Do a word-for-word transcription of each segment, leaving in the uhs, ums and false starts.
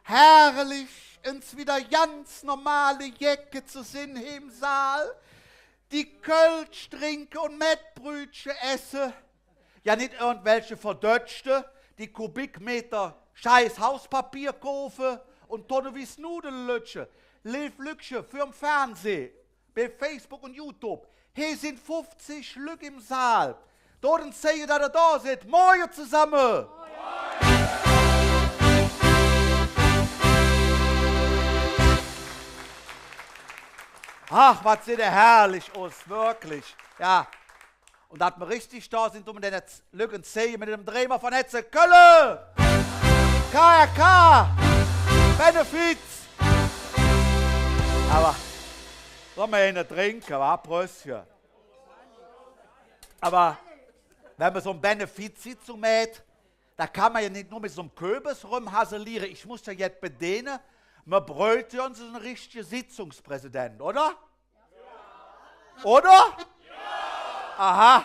Herrlich, ens widder ganz normale Jecke ze sinn hee em Saal, die Kölsch drinke un Mettbrütche esse. Jo, nit irgendwelche Verdötschte, die Kubikmeter Scheiß-Hauspapier koffe un tonnewies Nudele lötsche. Leev Lückcher vürm Fernseh, bei Facebook un YouTube. Hee sin fuffzig Lück em Saal. Dot ens zeige, dat ehr do sid. Moie zesamme! Ach, wat sitt ehr herrlich us, wirklich. Jo. Un dat mer richtig do sin, dun mer dä Lück ens zeige met dem Dreemer vun Hetze Kölle. K R K. Benefiz. Ävver loss mer eine drinke, wa? Pröstche. Ävver wann mer su en Benefizsitzung mäht, do kann mer jo nit nor met su enem Köbes römhaseliere. Ich muss jo jet bedeene. Mer bräuchte jo su ene richtige Sitzungspräsident, oder? Oder? Aha.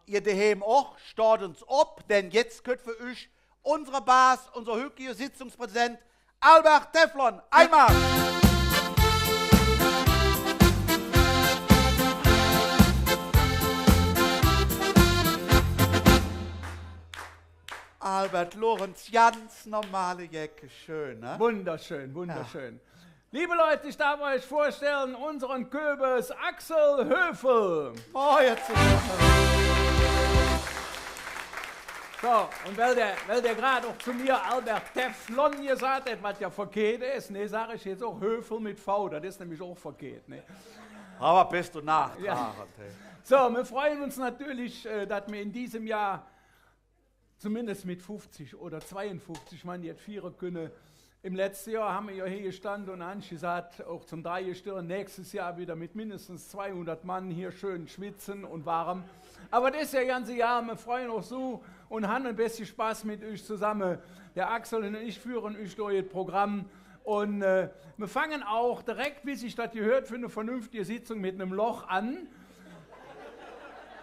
Ehr doheim och, staht ens op, denn jetz kütt för üch unse Baas, unse hügge Sitzungspräsident Albert Teflon. Einmarsch! Albert Lorenz, ganz normale Jecke, schön, ne? Wunderschön, wunderschön. Jo. Liebe Leute, ich darf euch vorstellen unseren Köbes Axel Höfel. Moin zusammen. So, un weil dä, weil dä grad och zo mir Albert Teflon gesaht hät, wat jo verkeht es, ne, sag ich jetz och Höfel met V, dat es nämlich och verkeht, ne? Ävver bes do nachtragend, jo, hey. So, mir freuen uns natürlich, äh, dat mir in diesem Jahr zumindest met fuffzig oder zweiunfuffzig Mann jet fiere künne. Em letzte Johr han mer jo hee gestande un han gesaht, och zom Dreigestelle, nächstes Johr widder met mindestens zweihundert Mann hee schön schwitze un warm. Ävver dat es jo ganz egal, mer freue uns och su un han e bessche Spass met üch zesamme. Der Axel un ich führe üch durch et Programm. Un, äh, mer fange och direk, wie sich dat gehööt, för en vernünftige Sitzung met enem Loch aan.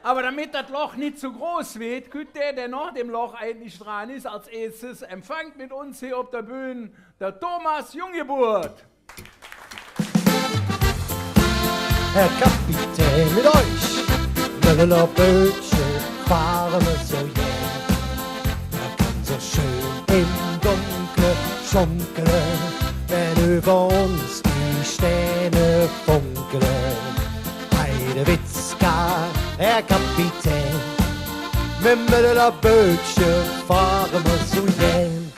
Ävver domet dat Loch nit zo groß weed, kütt dä, dä noh dem Loch eigentlich dran es, als eestes. Empfangt met uns hee op der Bühn der Thomas Junggeburt. Herr Kapitän, mit euch, Mölleler Böötche, fahre mer su gään. Er kann so schön im Dunkle schunkele, wenn über uns die Sterne funkele. Heidewitzka, Herr Kapitän, mit Mölleler Böötche fahre mer su gään.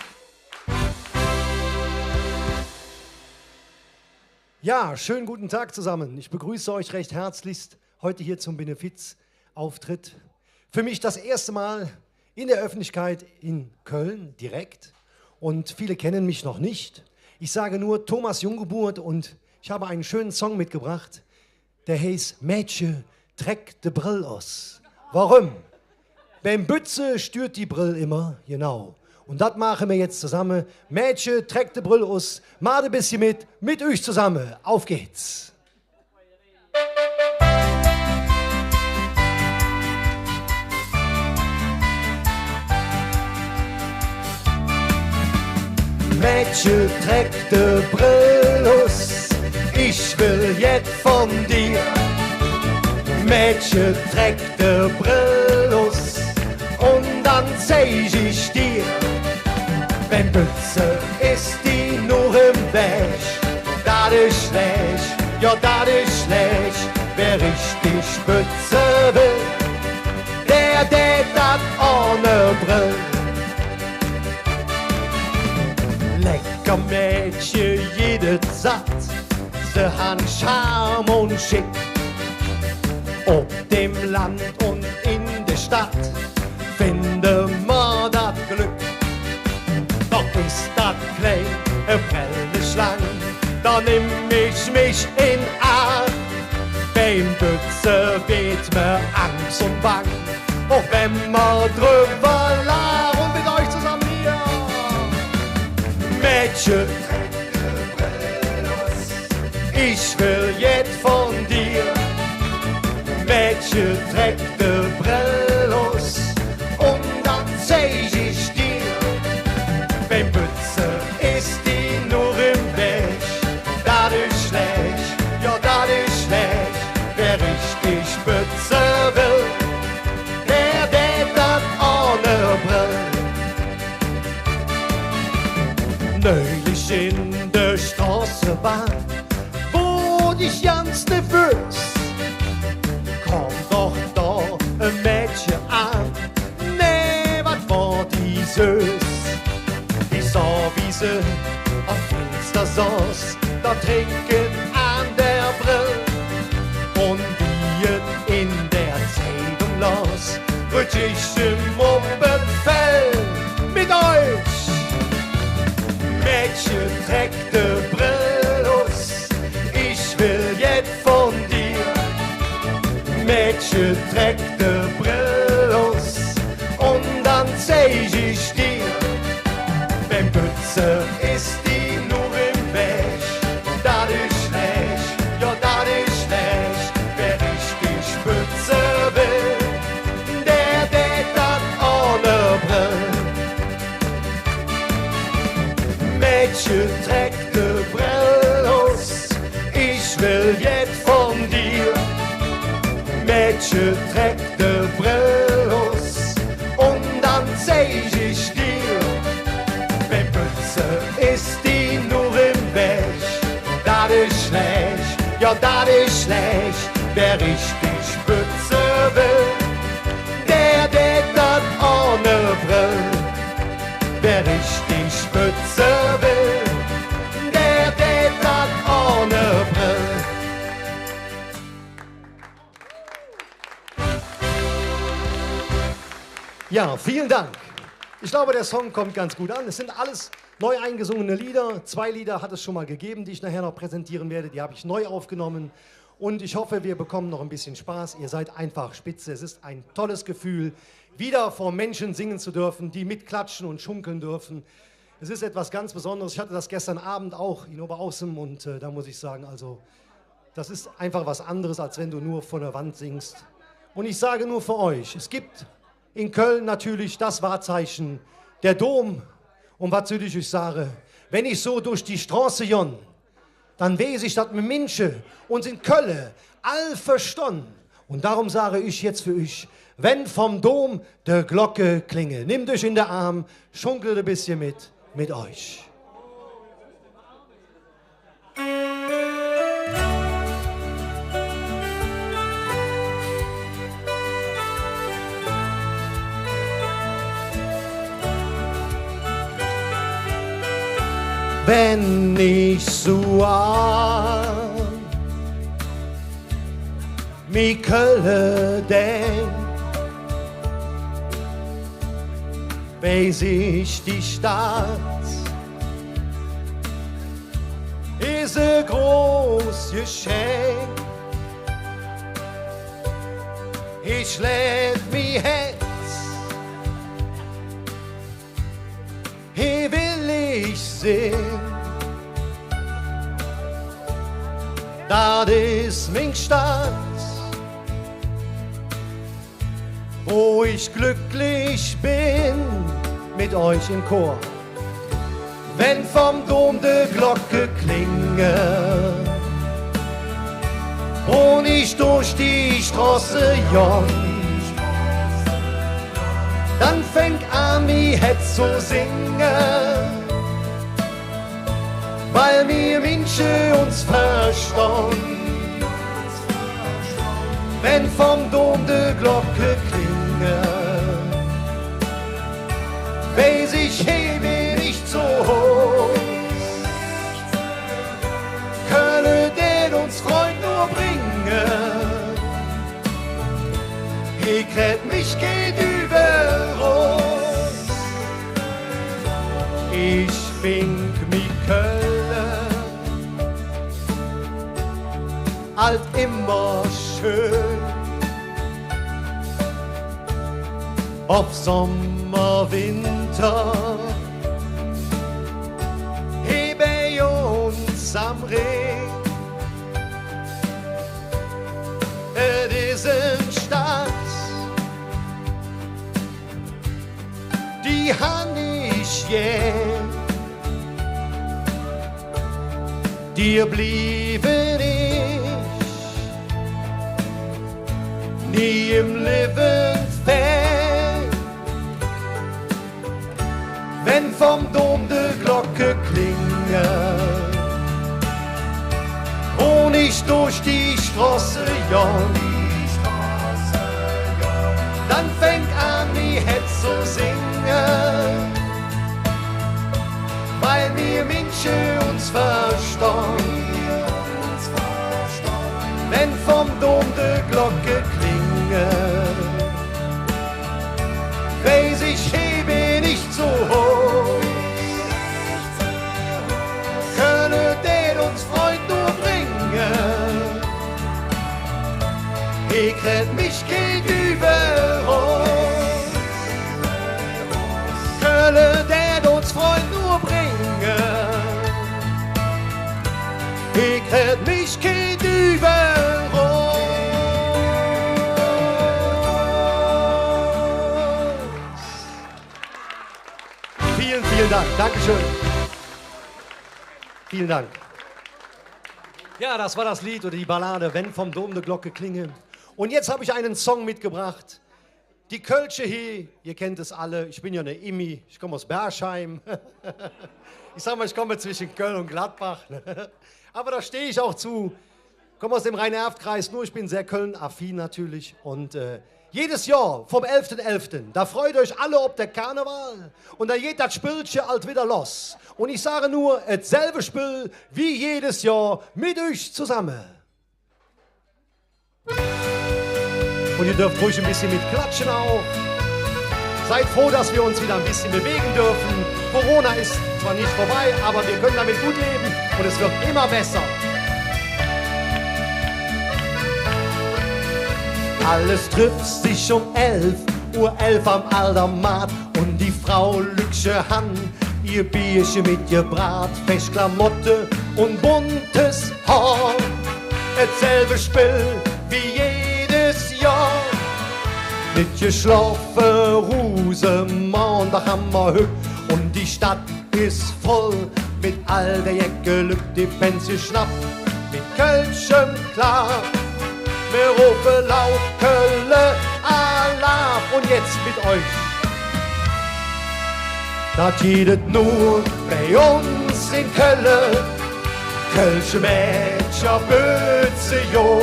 Ja, schönen guten Tag zusammen. Ich begrüße euch recht herzlichst heute hier zum Benefizauftritt. Für mich das erste Mal in der Öffentlichkeit in Köln direkt und viele kennen mich noch nicht. Ich sage nur Thomas Junggeburt und ich habe einen schönen Song mitgebracht, der heiß Mädche, treck de Brill us. Warum? Beim Bütze stürt die Brill immer, genau. Und das machen wir jetzt zusammen. Mädche, treck de Brill us, maht e bessche mit, mit üch zusammen. Auf geht's. Mädche, treck de Brill us, ich well jet vun dir. Mädche, treck de Brill us, un dann zeig ich dir, beim Bütze es die nor em Wäg. Dat es schlääch, jo, dat es schlääch. Wä richtig bütze well, dä deit dat ohne Brill. Lecker Mädche, gitt et satt, se han Charme un Schick. Op dem Land un en der Stadt finge mer dat Glöck. Doch es dat Kleid e prelle Schlang, dann nimm ich mich in Aach. Beim Bütze weed mer angs un bang, och wenn mer drüvver laach. Un met üch zesamme hee. Mädche, ich well jet vun dir. Mädche, treck de Brill us, un dann zeig ich dir, beim Bütze Neulich en der Stroßebahn woodt ich ganz nervös. Kom doch do e Mädche aan, nee, wat wor die söß. Ich soh, wie se om Finster soß, do trinke an der Brill. Un wie et en der Zeidung los, rötsch ich im op et Fell. Met üch: Mädche, treck de Brill us, ich well jet vun dir. Mädche, treck de Brill us, un dann zeig ich dir. Beim Bütze es die nor em Wäg, dat es schlääch, jo, dat es schlääch. Wä richtig bütze well, dä deit dat ohne Brill. Mädche, treck de Brill us, ich well jet vun dir. Mädche, treck de Brill us, un dann zeig ich dir. Beim Bütze es die nor em Wäg, dat es schlääch, jo, dat es schlääch. Wä richtig bütze well, dä deit dat ohne Brill. Wä richtig bütze well, dä deit dat ohne Brill. Ja, vielen Dank. Ich glaube, der Song kommt ganz gut an. Es sind alles neu eingesungene Lieder. Zwei Lieder hat es schon mal gegeben, die ich nachher noch präsentieren werde. Die habe ich neu aufgenommen. Und ich hoffe, wir bekommen noch ein bisschen Spaß. Ihr seid einfach spitze. Es ist ein tolles Gefühl, wieder vor Menschen singen zu dürfen, die mitklatschen und schunkeln dürfen. Es ist etwas ganz Besonderes. Ich hatte das gestern Abend auch in Oberaußem und, äh, da muss ich sagen, also, das ist einfach was anderes, als wenn du nur vor der Wand singst. Und ich sage nur für euch, es gibt in Köln natürlich das Wahrzeichen, der Dom. Un wat soll ich üch sage, wann ich su durch die Stroße gonn, dann weiß ich, dat mer Minsche uns en Kölle all verstonn. Un dröm sage ich jetz för üch: Wann vum Dom de Glocke klinge. Nemmt üch en der Arm, schunkelt e bessche met, met üch. Wann ich su an mi Kölle denk, weiß ich, die Stadt es e groß Geschenk. Hee schläf mi Hätz, hee well ich sin. Dat es ming Stadt, wo ich glücklich bin, met üch em Chor. Wann vum Dom de Glocke klinge un ich durch die Stroße gonn, dann fängk an, mi Hätz ze singe, weil mer Minsche uns verstonn. Wann vum Dom de Glocke klinge, weiß ich, hee ben ich zo Hus. Kölle deit uns Freud nor bringe, hee kritt mich kei Düvel rus. Ich fingk mi Kölle ald immer schön. Ov Sommer, Winter, hee bei uns am Rhing. Et es en Stadt, die han ich gään. Dir blieve ich nie em Levve fään. Wenn vum Dom de Glocke klinge un ich durch die Stroße gonn, dann fängk aan, mi Hätz zo singe, weil mir Minsche uns verstonn. Wenn vum Dom de Glocke klinge, weiß ich, he ben ich zo Hus. Kölle dät uns Freud nor bränge, he kräg mich kei Düüvel rus. Kölle dät uns Freud nor bränge, he kräg mich kei Düüvel rus. Vielen, vielen Dank. Dankeschön. Vielen Dank. Ja, das war das Lied oder die Ballade Wenn vum Dom de Glocke klinge. Und jetzt habe ich einen Song mitgebracht. Die Kölsche hier, ihr kennt es alle, ich bin ja ne Immi, ich komme aus Bergheim. Ich sag mal, ich komme zwischen Köln und Gladbach. Aber da stehe ich auch zu. Komme aus dem Rhein-Erft-Kreis, nur ich bin sehr Köln-affin natürlich. Und, äh, jedes Jahr vom elften elften, da freut euch alle op der Karneval. Und da geht das Spillche halt wieder los. Und ich sage nur, dasselbe Spiel wie jedes Jahr mit euch zusammen. Und ihr dürft ruhig ein bisschen mit klatschen auch. Seid froh, dass wir uns wieder ein bisschen bewegen dürfen. Corona ist zwar nicht vorbei, aber wir können damit gut leben und es wird immer besser. Alles trifft sich um elf Uhr elf am Aldermaat und die Frau Lückche han ihr Bierche mitgebraht, fesche Klamotte und buntes Haar. Dasselbe Spiel wie jedes Jahr. Nit geschlofe, Rusemondag han mer hügg und die Stadt is voll mit all de jecke Lück, die Pänz geschnappt, mit Kölschem klar. Mir rofe laut Kölle Alaaf und jetzt mit euch. Dat gitt et nor bei uns en Kölle, kölsche Mädcher, Bötze, jo.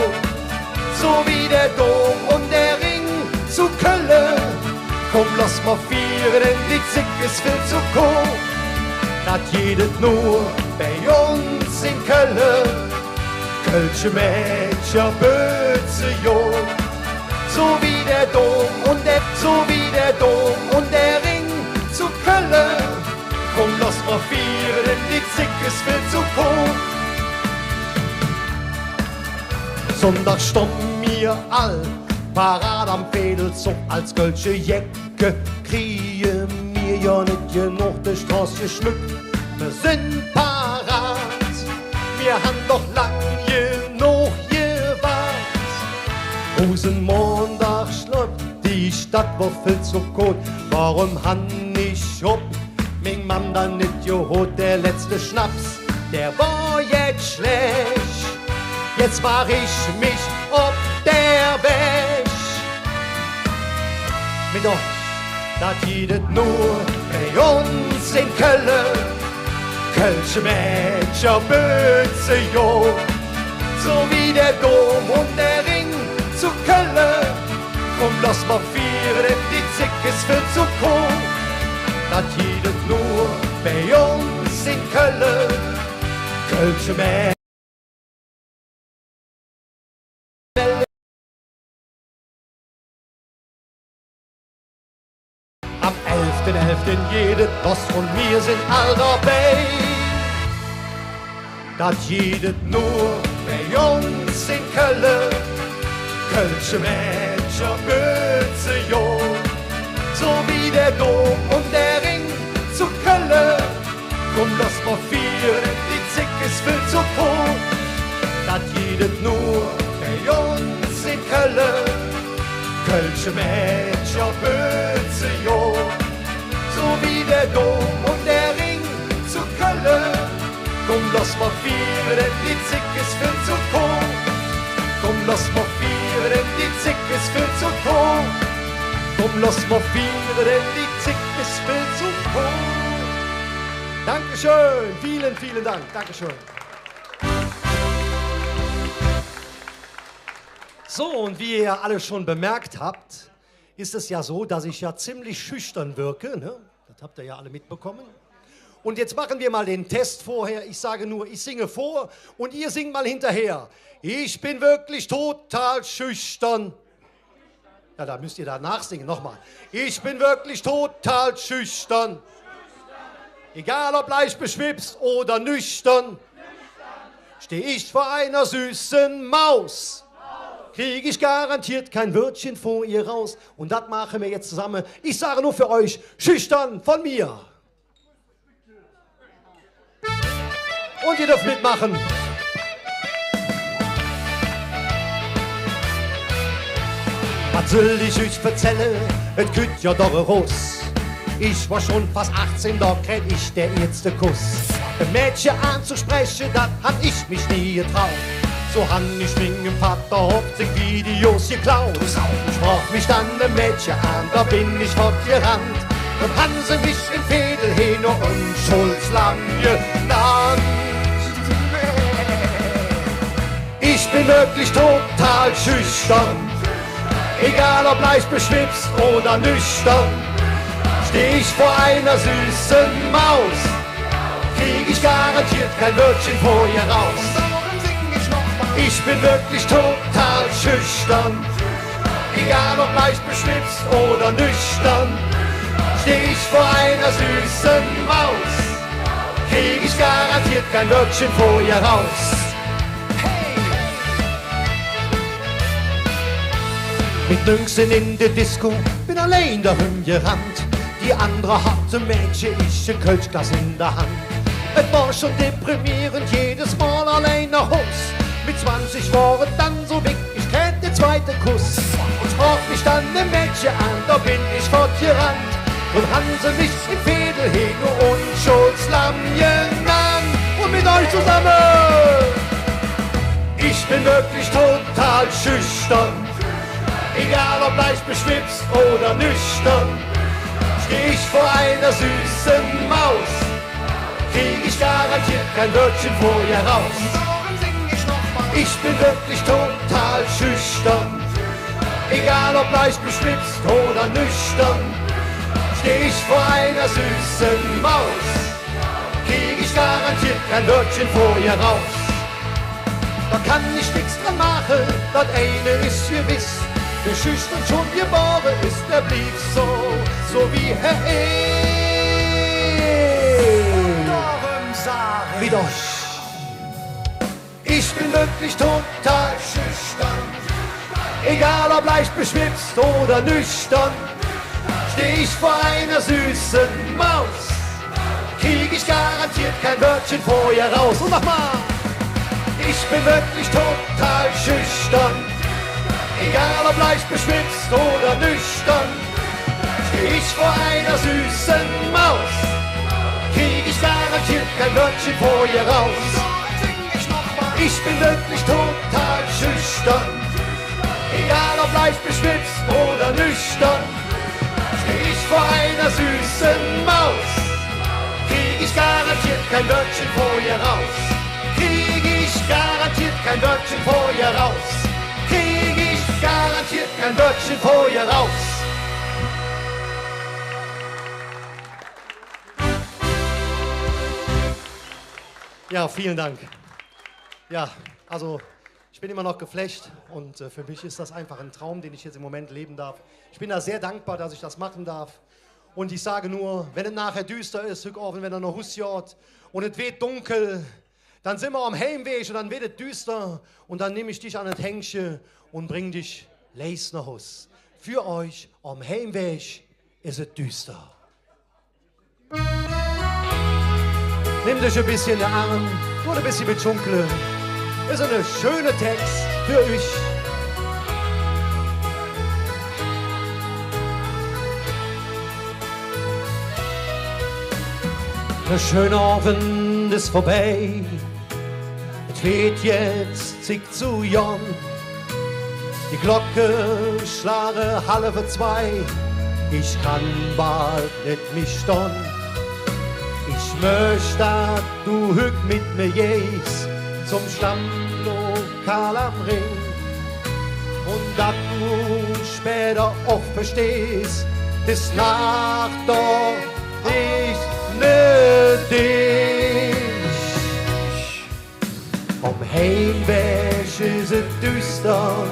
Su wie der Dom un der Ring zo Kölle, kumm, loss mer fiere, denn die Zigg es vill zo koot. Dat gitt et nor bei uns en Kölle, kölsche Mädcher, Bötze, jo. Su wie der Dom un der, su wie der Dom un der Ring zo Kölle, kumm, loss mer fiere, denn die Zigg es vill zo koot. Sunndag stonn mir all parat am Veedelzog, als kölsche Jecke krige mir jo nit genog, de Stroß geschmück, mir sin parat. Mir han doch lang genog gewaad. Rusemondag schloss die Stadt, wor vill zo koot. Woröm han ich op ming Mamm dann nit gehoot? Der letzte Schnaps, der wor jet schlääch. Jetz maach ich mich op der Wäg. Mit euch, dat gitt et nor bei uns en Kölle, kölsche Mädcher, Bötze, jo. Su wie der Dom un der Ring zo Kölle, kumm, loss mer fiere, denn die Zigg es vill zo koot. Dat gitt et nor bei uns en Kölle, kölsche Mä- Am elften elften gitt et Doss un mir sin all dobei. Dat gitt et nor bei uns en Kölle, kölsche Mädcher, Bötze, jo. Su wie der Dom un der Ring zo Kölle, kumm, loss mer fiere, die Zigg es vill zo koot. Dat gitt et nor bei uns en Kölle, kölsche Mädcher, Bötze, jo. Su wie der Dom un der Ring zo Kölle, kumm, loss mer fiere, denn die Zigg es vill zo koot. Kumm, loss mer fiere, denn die Zigg es vill zo koot. Kumm, loss mer fiere, denn die Zigg es vill zo koot. Dankeschön, vielen, vielen Dank. Dankeschön. So, und wie ihr alle schon bemerkt habt, ist es ja so, dass ich ja ziemlich schüchtern wirke, ne? Das habt ihr ja alle mitbekommen. Und jetzt machen wir mal den Test vorher. Ich sage nur, ich singe vor und ihr singt mal hinterher. Ich bin wirklich total schüchtern. Ja, da müsst ihr danach singen. Nochmal. Ich bin wirklich total schüchtern. Egal ob leicht beschwipst oder nüchtern, steh ich vor einer süßen Maus, krieg ich garantiert kein Wörtchen vor ihr raus. Und das machen wir jetzt zusammen. Ich sage nur für euch, schüchtern von mir. Und ihr dürft mitmachen. Wat soll ich üch verzälle, et kütt jo doch erus. Ich wor schon fast achzehn, do kräht ich der eetste Kuss. E Mädche aanzespreche, dat han ich mich nie getraut. Su han ich mingem Vatter off sing Videos geklaut. Sprach mich dann e Mädche aan, do ben ich fott gerannt. Un han se mich em Veedel he nor Unschuldslam genannt. Ich bin wirklich total schüchtern. Egal ob leicht beschwipst oder nüchtern, steh ich vor einer süßen Maus, krieg ich garantiert kein Wörtchen vor ihr raus. Ich bin wirklich total schüchtern. Egal ob leicht beschwipst oder nüchtern, steh ich vor einer süßen Maus, krieg ich garantiert kein Wörtchen vor ihr raus. Mit nüngzehn en de Disco, ben allein dohöm gerannt. Die andere hatte Mädche, ich e Kölschglas en der Hand. Et wor schon deprimierend, jedes Mol allein noh Hus. Mit zwanzig wor et dann su wigg, ich kräht der zweite Kuss. Un sprach mich dann e Mädche aan, do ben ich fott gerannt. Un han se mich em Veedel he nor Unschuldslam genannt. Un mit üch zosamme: Ich ben wirklich total schüchtern. Egal ob leicht beschwipst oder nüchtern, steh ich vor einer süßen Maus, krieg ich garantiert kein Wörtchen vor ihr raus. Ich bin wirklich total schüchtern. Egal ob leicht beschwipst oder nüchtern, steh ich vor einer süßen Maus, krieg ich garantiert kein Wörtchen vor ihr raus. Do kann ich nix dran maache, dat eine es gewiss: Wä schüchtern schon gebore es, dä bliev su, su wie hä es. Wie doch. Ich bin wirklich total schüchtern. Egal ob leicht beschwipst oder nüchtern, steh ich vor einer süßen Maus, krieg ich garantiert kein Wörtchen vor ihr raus. Un nochmol: Ich bin wirklich total schüchtern. Egal ob leicht beschwipst oder nüchtern, steh ich vor einer süßen Maus, krieg ich garantiert kein Wörtchen vor ihr raus. Ich bin wirklich total schüchtern. Egal ob leicht beschwipst oder nüchtern, steh ich vor einer süßen Maus, krieg ich garantiert kein Wörtchen vor ihr raus. Krieg ich garantiert kein Wörtchen vor ihr raus. Krieg ich garantiert kein Wörtchen vor ihr raus. Ja, vielen Dank. Ja, also, ich bin immer noch geflasht und, äh, für mich ist das einfach ein Traum, den ich jetzt im Moment leben darf. Ich bin da sehr dankbar, dass ich das machen darf. Und ich sage nur, wenn et nachher düster es, hügg Ovend, wenn ehr noh Hus goht und et weed dunkel, dann sin mer om Heimwäg und dann weed et düster und dann nimm ich dich an et Hängche und bring dich leis noh Hus. För üch: Om Heimwäg es et düster. Nehmt üch e bessche en der Arm, dot e bessche mitschunkele. Es ene schöne Tex för üch. Der schöne Ovend es vörbei. Et weed jetz Zigg zo gonn. Die Glocke schlage halve zwei. Ich kann bal nit mih stonn. Ich Möch, dat do hügg met mer geihs zom Stammlokal am Rhing. Un dat do späder och verstehs, des Naach do es nödig. Om Heimwäg es et düster,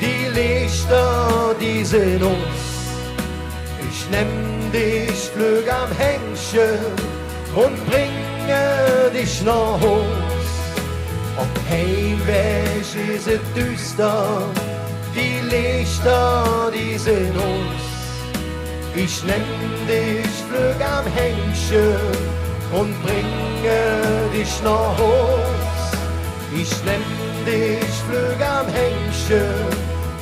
die Leechter, die sin us. Ich nemm dich flög am Hängche un bringe dich noh Hus. Om Heimwäg es et düster, die Leechter, die sin us. Ich nemm dich flög am Hängche un bringe dich noh Hus. Ich nemm dich flög am Hängche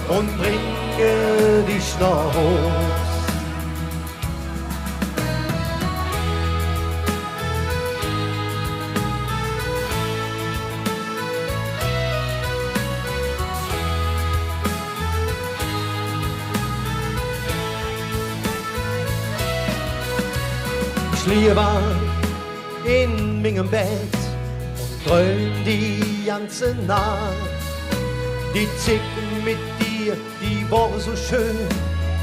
un bringe dich noh Hus. Ich lige en mingem Bedd un dröm die ganze Naach. Die Zigg met dir, die wor su schön,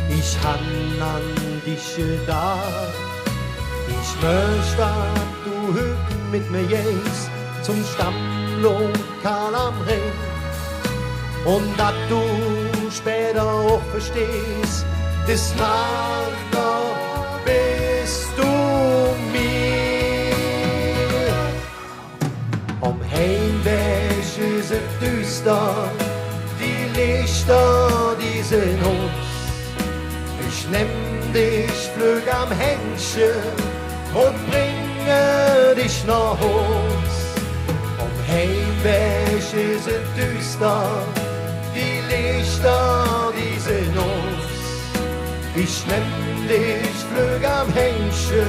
ich han an dich gedaach. Ich möch, dat do hügg met mer geihs zom Stammlokal am Rhing. Un dat do späder och verstehs, des Naach bes do mir. Om Heimwäg es et düster, die Leechter, die sin us. Ich nemm dich flög am Hängche un bringe dich noh Hus. Om Heimwäg es et düster, die Leechter, die sin us. Ich nemm dich flög am Hängche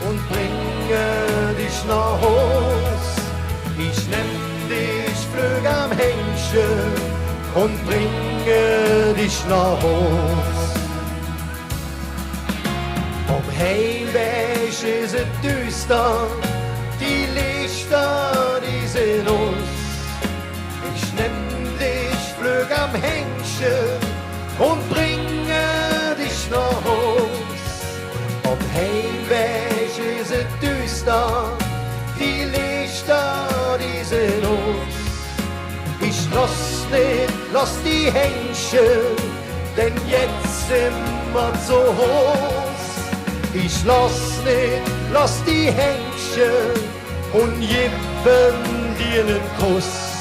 un bringe dich noh Hus. Ich nemm dich flög am Hängche un bringe dich noh Hus. Om Heimwäg es et düster, die Leechter, die sin us. Ich nemm dich flög am Hängche un bringe dich noh Hus. Om Heimwäg es et düster, die Leechter, die sin us. Ich loss nit loss die Hängche, denn jetz sin mer zo Hus. Ich loss nit loss die Hängche un gevve dir ene Kuss.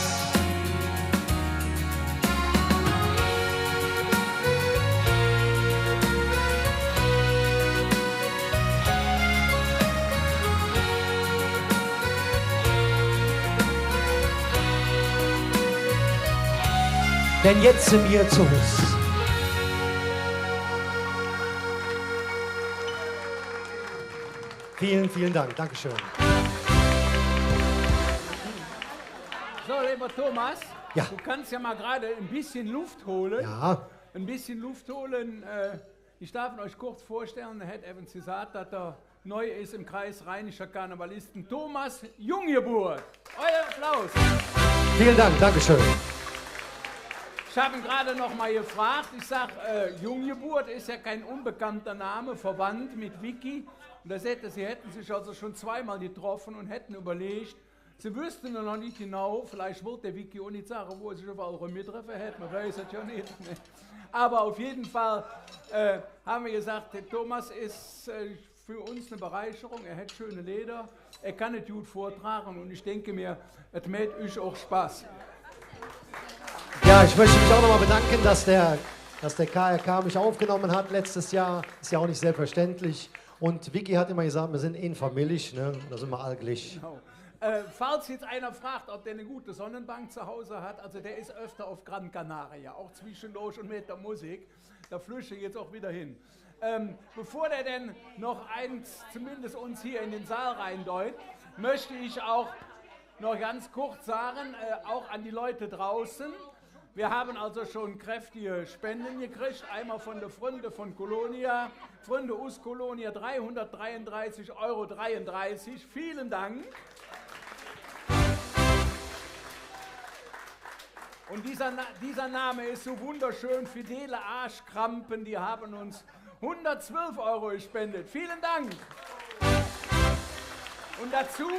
Denn jetz sin mer zo Hus. Vielen, vielen Dank. Dankeschön. So, lieber Thomas, ja, du kannst ja mal gerade ein bisschen Luft holen. Ja. Ein bisschen Luft holen. Äh, ich darf euch kurz vorstellen, der Herr Evans gesagt hat, der neu ist im Kreis rheinischer Karnevalisten, Thomas Jungjeburt. Euer Applaus. Vielen Dank, Dankeschön. Ich habe ihn gerade noch mal gefragt. Ich sag, äh, Jungjeburt ist ja kein unbekannter Name, verwandt mit Vicky. Und da sagt er, sie hätten sich also schon zweimal getroffen und hätten überlegt, sie wüssten noch nicht genau, vielleicht wollte der Vicky auch nicht sagen, wo er sich überall rumgetroffen hat, man weiß es ja nicht. Aber auf jeden Fall, äh, haben wir gesagt, der Thomas ist, äh, für uns eine Bereicherung. Er hat schöne Lieder, er kann es gut vortragen und ich denke mir, es macht euch auch Spaß. Ja, ich möchte mich auch nochmal bedanken, dass der, dass der K R K mich aufgenommen hat letztes Jahr. Ist ja auch nicht selbstverständlich. Und Vicky hat immer gesagt, wir sind ein Familie, ne? Da sind wir alle gleich. Genau. Äh, falls jetzt einer fragt, ob der eine gute Sonnenbank zu Hause hat, also der ist öfter auf Gran Canaria, auch zwischendurch und mit der Musik. Da flüchte ich jetzt auch wieder hin. Ähm, bevor der denn noch eins zumindest uns hier in den Saal reindeut, möchte ich auch noch ganz kurz sagen, äh, auch an die Leute draußen, Wir haben also schon kräftige Spenden gekriegt. Einmal von de Fründe von Colonia, Fründe us Colonia, dreihundertdreiunddreißig Euro dreiunddreißig. Vielen Dank. Und dieser Na-, dieser Name ist so wunderschön, Fidele Aaschkrampen, die haben uns hundertzwölf Euro gespendet. Vielen Dank. Und dazu,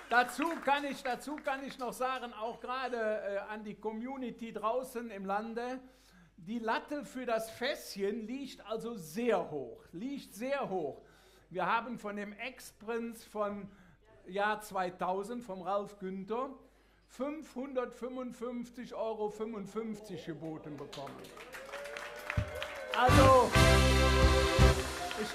dazu kann ich, dazu kann ich noch sagen, auch gerade, äh, an die Community draußen im Lande, die Latte für das Fässchen liegt also sehr hoch, liegt sehr hoch. Wir haben von dem Ex-Prinz von Jahr zweitausend, vom Ralf Günther, fünfhundertfünfundfünfzig Euro fünfundfünfzig geboten bekommen. Also, ich,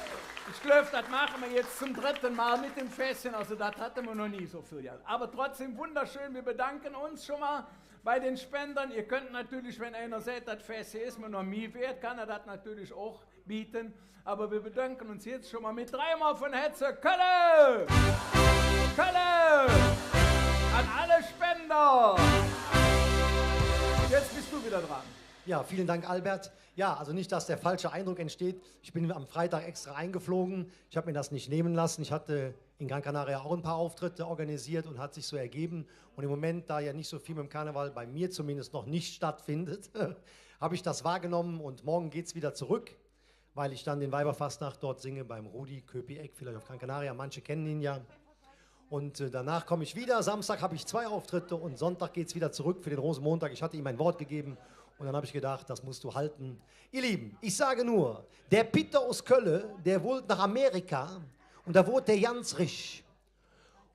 ich glaub, das machen wir jetzt zum dritten Mal mit dem Fässchen. Also, das hatten wir noch nie so viel Geld. Aber trotzdem wunderschön. Wir bedanken uns schon mal bei den Spendern. Ihr könnt natürlich, wenn einer sagt, das Fässchen ist mir noch nie wert, kann er das natürlich auch bieten. Aber wir bedanken uns jetzt schon mal mit dreimal von Herzen Kölle! Kölle! An alle Spender! Jetzt bist du wieder dran. Ja, vielen Dank, Albert. Ja, also nicht, dass der falsche Eindruck entsteht. Ich bin am Freitag extra eingeflogen. Ich hab mir das nicht nehmen lassen. Ich hatte in Gran Canaria auch ein paar Auftritte organisiert und hat sich so ergeben. Und im Moment, da ja nicht so viel mit dem Karneval bei mir zumindest noch nicht stattfindet, habe ich das wahrgenommen und morgen geht's wieder zurück, weil ich dann den Weiberfastnacht dort singe beim Rudi Köpi-Eck, vielleicht auf Gran Canaria, manche kennen ihn ja. Und, äh, danach komme ich wieder. Samstag habe ich zwei Auftritte und Sonntag geht's wieder zurück für den Rosenmontag. Ich hatte ihm ein Wort gegeben und dann habe ich gedacht, das musst du halten. Ihr Lieben, ich sage nur, der Pitter us Kölle, der wollt nach Amerika un do woodt dä ganz rich.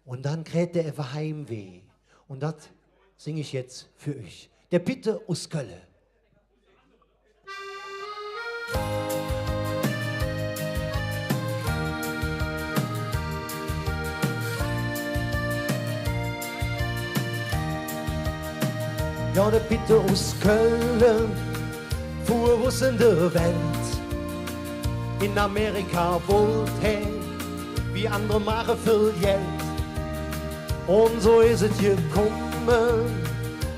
Un dann kräht dä ävver Heimweh. Un dat sing ich jetz för üch. Dä Pitter us Kölle. Jo, dä Pitter us Kölle fuhr us en de Welt. En Amerika wollt hä, wie andere maache, vill Geld. Un su es et gekumme,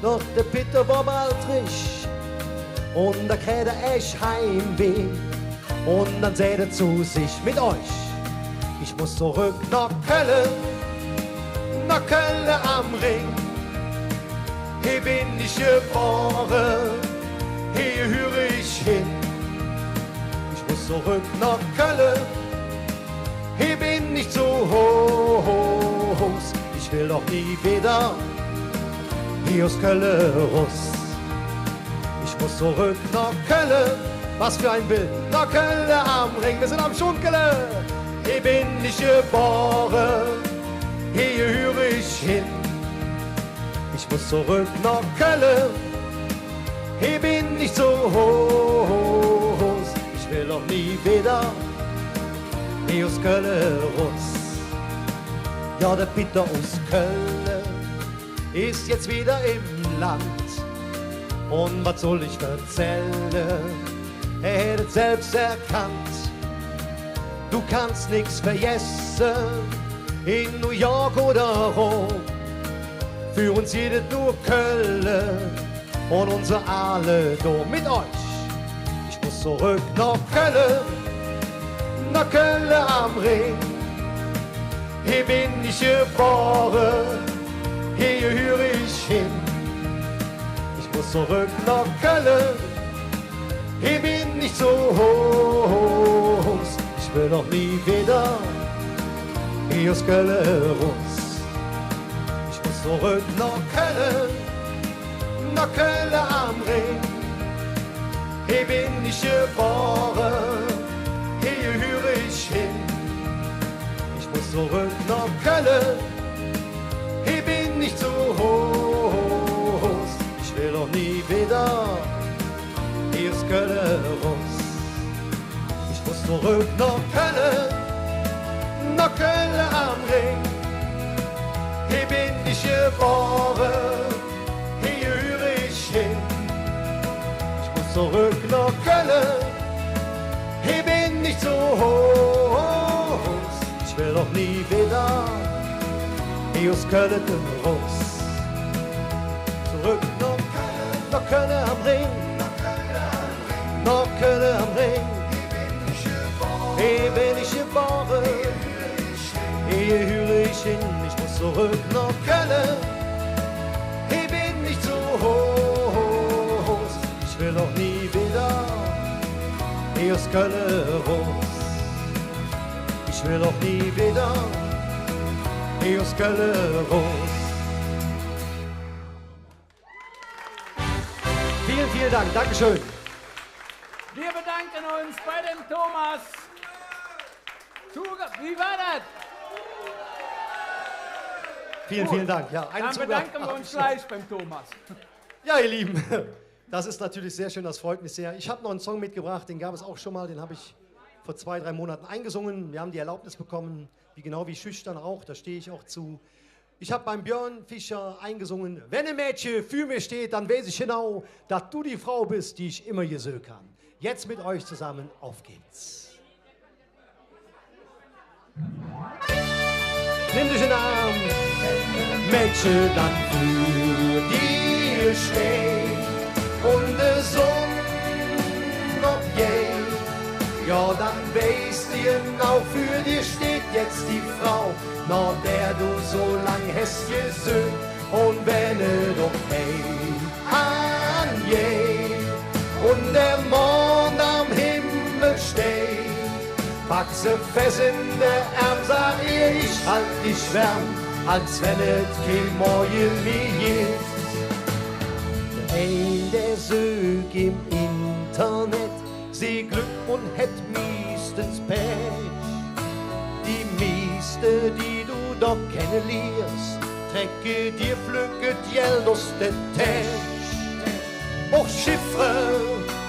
doch dä Pitter wor bal rich. Un do kräht hä ech Heimweh. Un dann säht hä zo sich: Met üch, ich muss zoröck noh Kölle, noh Kölle am Rhing. He ben ich gebore, he gehüür ich hin. Ich muss zoröck noh Kölle, he ben ich zo Hus. Ich well doch nie widder he us Kölle rus. Ich muss zoröck noh Kölle. Was för e Bild. Noh Kölle am Rhing. Mer sin am Schunkele. He ben ich gebore, he gehüür ich hin. Ich muss zoröck noh Kölle, he ben ich zo Hus. Ich well och nie widder he us Kölle rus. Jo, dä Pitter us Kölle es jetz widder em Land. Un wat soll ich verzälle? Hä hät et selvs erkannt. Do kanns nix vergesse, en New York oder Rom. För uns gitt et nor Kölle un unse aale Dom. Met üch. Ich muss zoröck noh Kölle, noh Kölle am Rhing. He ben ich gebore, he gehüür ich hin. Ich muss zoröck noh Kölle, he ben ich zo Hus. Ich well och nie widder he us Kölle rus. Ich muss zoröck noh Kölle, noh Kölle am Rhing. He ben ich gebore, he gehüür ich hin. Ich muss zoröck noh Kölle, he ben ich zo Hus. Ich well och nie widder he us Kölle rus. Ich muss zoröck noh Kölle, noh Kölle am Rhing. He ben ich gebore, he gehüür ich hin. Ich muss zoröck noh Kölle, he ben ich zo Hus. Ich well och nie widder he us Kölle rus. Zoröck noh Kölle. Kölle am Rhing, noh Kölle am Rhing, he ben ich gebore, he gehüre ich hin, ich muss zoröck noh Kölle, he ben ich zo Hus. Ich well och nie widder he us Kölle erus. Ich well och nie widder he us Kölle erus. Vielen, vielen Dank. Dankeschön. Wir bedanken uns bei dem Thomas. Zuge-, wie war das? Vielen, gut, vielen Dank. Ja, eine Zugabe abgeschlossen. Dann bedanken wir uns gleich beim Thomas. Ja, ihr Lieben, das ist natürlich sehr schön, das freut mich sehr. Ich hab noch einen Song mitgebracht, den gab es auch schon mal, den hab ich vor zwei, drei Monaten eingesungen. Wir haben die Erlaubnis bekommen, wie, genau wie Schüchtern auch, da stehe ich auch zu. Ich hab beim Björn Fischer eingesungen: „Wenn e Mädche för mir steiht, dann weiß ich genau, dat do die Frau bes, die ich immer gesöke han.“ Jetzt mit euch zusammen, auf geht's. Nimm dich in den Arm, Mädche, dat för dir steiht un de Sonn opgeiht, jo, dann weiß de genau, för dir steiht jetz die Frau, noh der do su lang häs gesöhnt. Un wenn et op Heid aangeiht un der Mond am Himmel steiht, pack se fess en de Ärm, sag ehr, ich halt dich wärm, als wenn et kei Morge mih gitt. Ein, dä sök em Internet si Glöck un hät miestens Pech. Die mieste, die do do kenneliers, trecke dir flöck et Geld us der Täsch. Och Chiffre,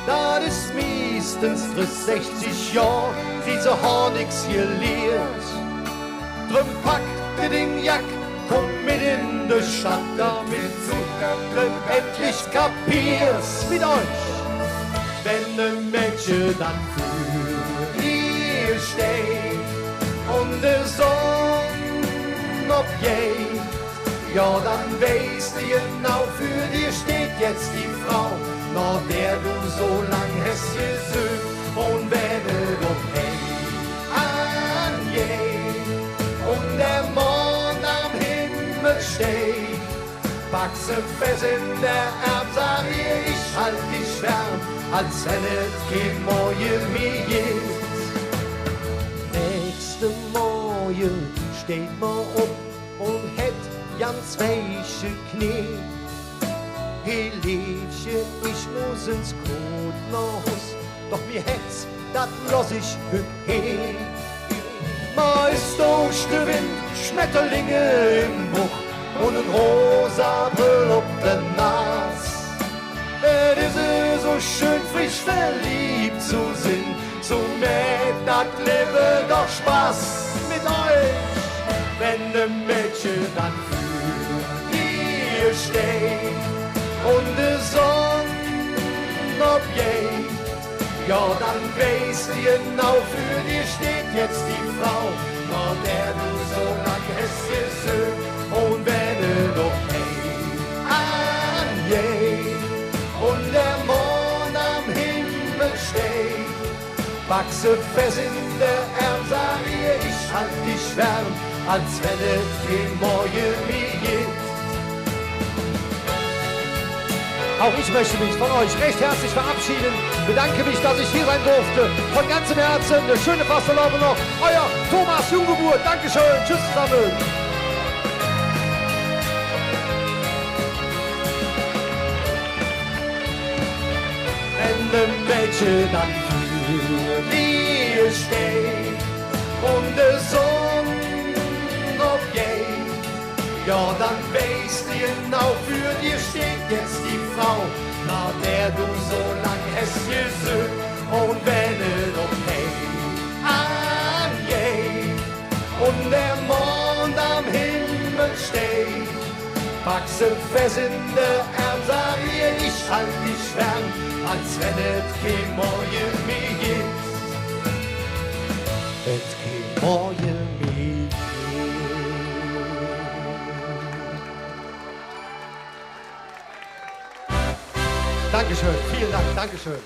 dat es miestens dressig, sechzig Johr, die se han nix geliert. Dröm pack de ding Jack, kumm met en de Stadt, domet do dat endlich kapiers. Mit euch. Wenn e Mädche dann för dir steiht un de Sonn opgeiht, jo, dann weiß de genau, för dir steiht jetz die Frau, noh der do su lang häs gesöhnt. Un wenn et op Heid aangeiht un der Mond am Himmel steiht, pack se fess en de Ärm, sag ehr, ich halt dich wärm, als wenn et kei Morge mih gitt. Nächste Morge steiht mer op un hät ganz weiche Knee. He Leevche, ich muss ens koot noh Hus, doch mi Hätz, dat loss ich hügg he. Mer es durch de Wind, Schmetterlinge em Buch un en rosa Bröll op der Nas. Et es esu schön, frisch verliebt zo sin, su mäht dat Levve doch Spass. Mit euch. Wenn e Mädche dann för dir steiht un de Sonn opgeiht, jo, dann weiß de genau, för dir steiht jetz die Frau, noh der do su lang häs gesöhnt. Un wenn et op Heid aangeiht un der Mond am Himmel steiht, pack se fess en de Ärm, sag ehr, ich halt dich wärm, als wenn et kei Morge mih gitt. Auch ich möchte mich von euch recht herzlich verabschieden, bedanke mich, dass ich hier sein durfte. Von ganzem Herzen eine schöne Fastelovend noch. Euer Thomas Junggeburt. Dankeschön. Tschüss zusammen. Wenn e Mädche dann för dir steiht un de Sonn opgeiht, jo, dann weiß de genau, för dir steiht jetz die Frau, noh der do su lang häs gesöhnt. Un wenn et op Heid aangeiht un der Mond am Himmel steiht, pack se fess en de Ärm, sag ehr, ich halt dich wärm, als wenn et kei Morge mih gitt. Et kei Morge mih gitt. Vielen Dank, Dankeschön.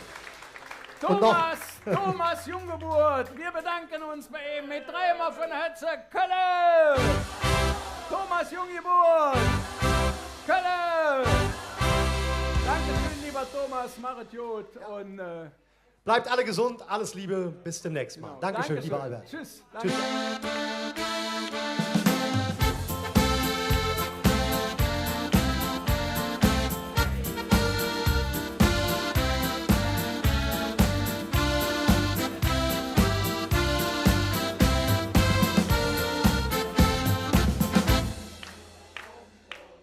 Und noch Thomas, Thomas Junggeburt, wir bedanken uns bei ihm mit dreimol vun Hätze Kölle. Thomas Junggeburt, Kölle. Dankeschön, lieber Thomas, mach et god un, äh, Bleibt alle gesund, alles Liebe, bis demnächst mal. Genau. Dankeschön, lieber Albert. Tschüss. Tschüss. Danke.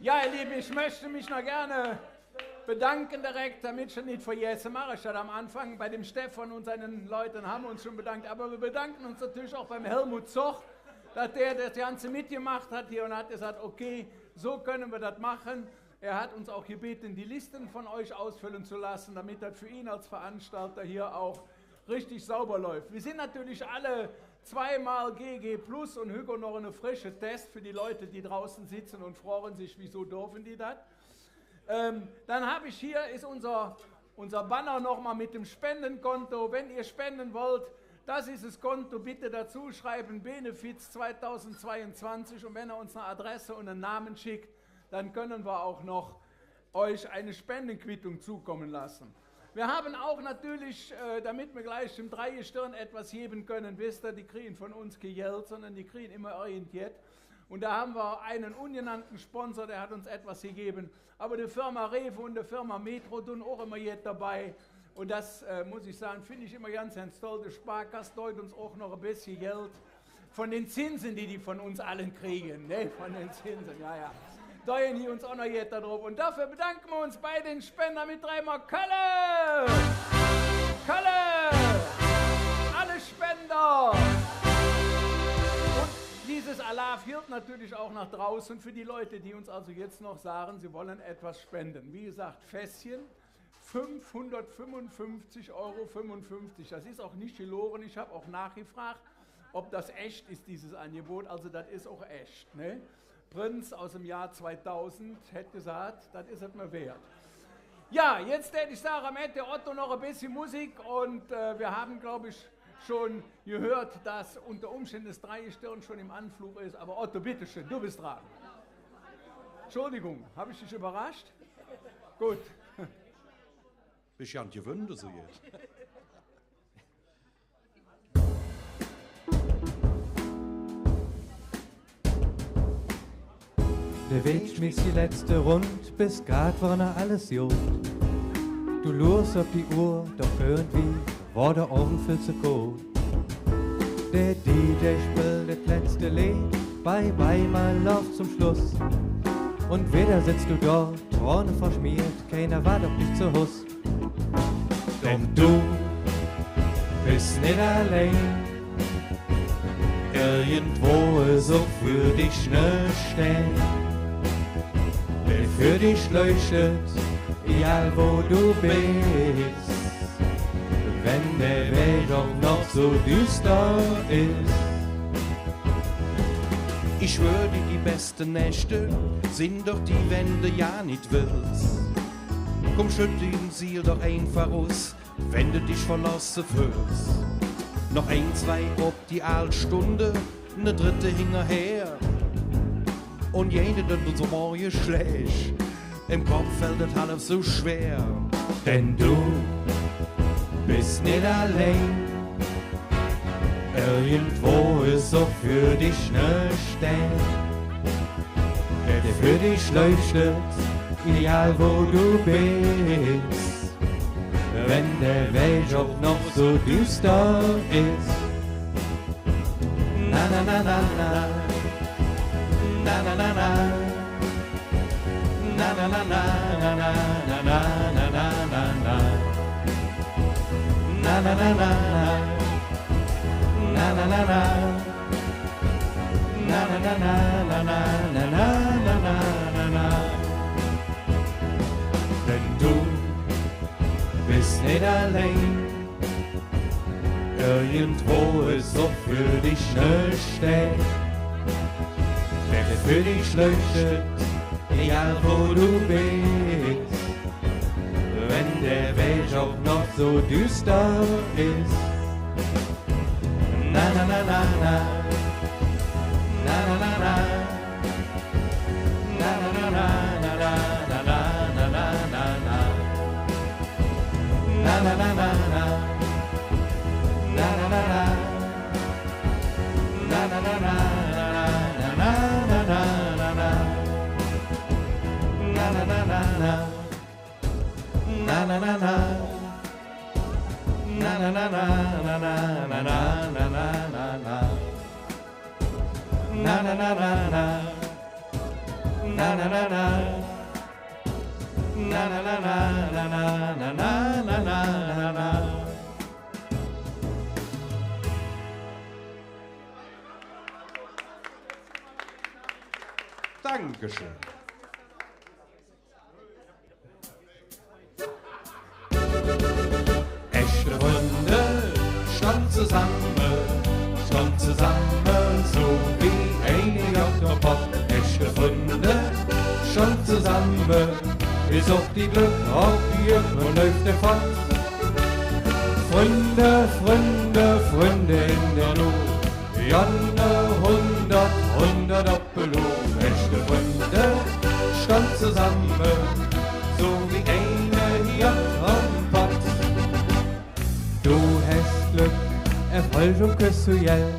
Ja, ihr Lieben, ich möchte mich noch gerne bedanken direkt, damit ich dat nit vergesse, mach ich dat am Anfang. Bei dem Stefan und seinen Leuten haben wir uns schon bedankt, aber wir bedanken uns natürlich auch beim Helmut Zoch, dass der das Ganze mitgemacht hat hier und hat gesagt: „Okay, so können wir das machen.“ Er hat uns auch gebeten, die Listen von euch ausfüllen zu lassen, damit das für ihn als Veranstalter hier auch richtig sauber läuft. Wir sind natürlich alle zweimal G G plus und Hugo noch eine frische Test für die Leute, die draußen sitzen und fragen sich, wieso dürfen die das? Ähm, dann hab ich hier, ist unser, unser Banner nochmal mit dem Spendenkonto. Wenn ihr spenden wollt, das ist das Konto. Bitte dazu schreiben, Benefiz zweitausendzweiundzwanzig. Und wenn ihr uns eine Adresse und einen Namen schickt, dann können wir auch noch euch eine Spendenquittung zukommen lassen. Wir haben auch natürlich, äh, damit wir gleich dem Dreigestirn etwas geben können, wisst ihr, die kriegen von uns kein Geld, sondern die kriegen immer irgendjet. Und da haben wir einen ungenannten Sponsor, der hat uns etwas gegeben. Aber die Firma Rewe und die Firma Metro tun auch immer jet dabei. Und das, äh, muss ich sagen, finde ich immer ganz, ganz toll. Die Sparkasse tut uns auch noch ein bisschen Geld von den Zinsen, die die von uns allen kriegen, ne? Von den Zinsen, ja, ja. Da gehen die uns auch noch jet da drauf. Und dafür bedanken wir uns bei den Spender mit dreimol Kölle! Kölle! Alle Spender! Und dieses Alaaf gilt natürlich auch nach draußen für die Leute, die uns also jetzt noch sagen, sie wollen etwas spenden. Wie gesagt, Fässchen, fünfhundertfünfundfünfzig Euro fünfundfünfzig. Das ist auch nicht gelogen. Ich hab auch nachgefragt, ob das echt ist, dieses Angebot. Also, das ist auch echt, ne? Prinz aus dem Jahr zweitausend hätte gesagt, das ist es mir wert. Ja, jetzt hätte ich sagen, hätte Otto noch ein bisschen Musik und, äh, wir haben, glaub ich, schon gehört, dass unter Umständen das Dreigestirn schon im Anflug ist. Aber Otto, bitteschön, du bist dran. Entschuldigung, hab ich dich überrascht? Gut. Bes ganz gewöhnt, su jet. De Wäg schmieß die letzte Rund, bes grad wor noch alles god. Do luurs op die Uhr, doch irgendwie wor der Ovend vill ze koot. Der D J spillt dat letzte Leed, Bye Bye My Love zum Schluss. Un widder sitz do dort, Trone verschmiert, keiner waad op dich zo Huss. Denn do bes nit allein. Irgendwo es och för dich ne Stää, dä för dich leuchtet, egal wo do bes. Wenn der Wäg och noch su düster es. Ich schwör dir, die beste Nächte sin doch die, wenn de jo nit wells. Kumm, schütt ding Siel doch einfach us, wenn de dich verlosse föhls. Noch ein, zwei op die aal Stunde, ne drette hingerher. Un jede, die do su morge schläch, em Kopp fällt et halv su schwer. Denn do bes nit allein. Irgendwo es och för dich ne Stää, dä för dich leuchtet, egal wo do bes. Wenn der Wäg och noch su düster es. Na, na, na, na, na. Na, na, na, na. Na, na, na, na. Na, na, na, na. Na, na, na, na. Na, na, na, na. Denn do bes nit allein. Irgendwo es och för dich ne Stää, dä för dich leuchtet, egal wo do bes. Wenn der Wäg och noch su düster es. Na, na, na, na, na. Na, na, na, na. Na, na, na, na. Na, na, na, na. Na, na, na, na. Na, na, na, na. Na, na, na, na. Na, na, na, na. Na, na, na, na. Na, na, na, na. Na, na, na, na. Na, na, na, na. Na, na, na, na. Na, na, na, na. Na, na, na, na. Dankeschön. Echte Fründe stonn zesamme, stonn zesamme, su wie eine Jott un Pott. Echte Fründe stonn zesamme, es och die Glöck op Jück un Hälfte fott. Fründe, Fründe, Fründe en der Not, Jonne, hundert, hundert op Belof. Echte Fründe stonn zesamme, su wie eine Jott un Pott. Do häs Glöck, Erfolg un küss su Geld,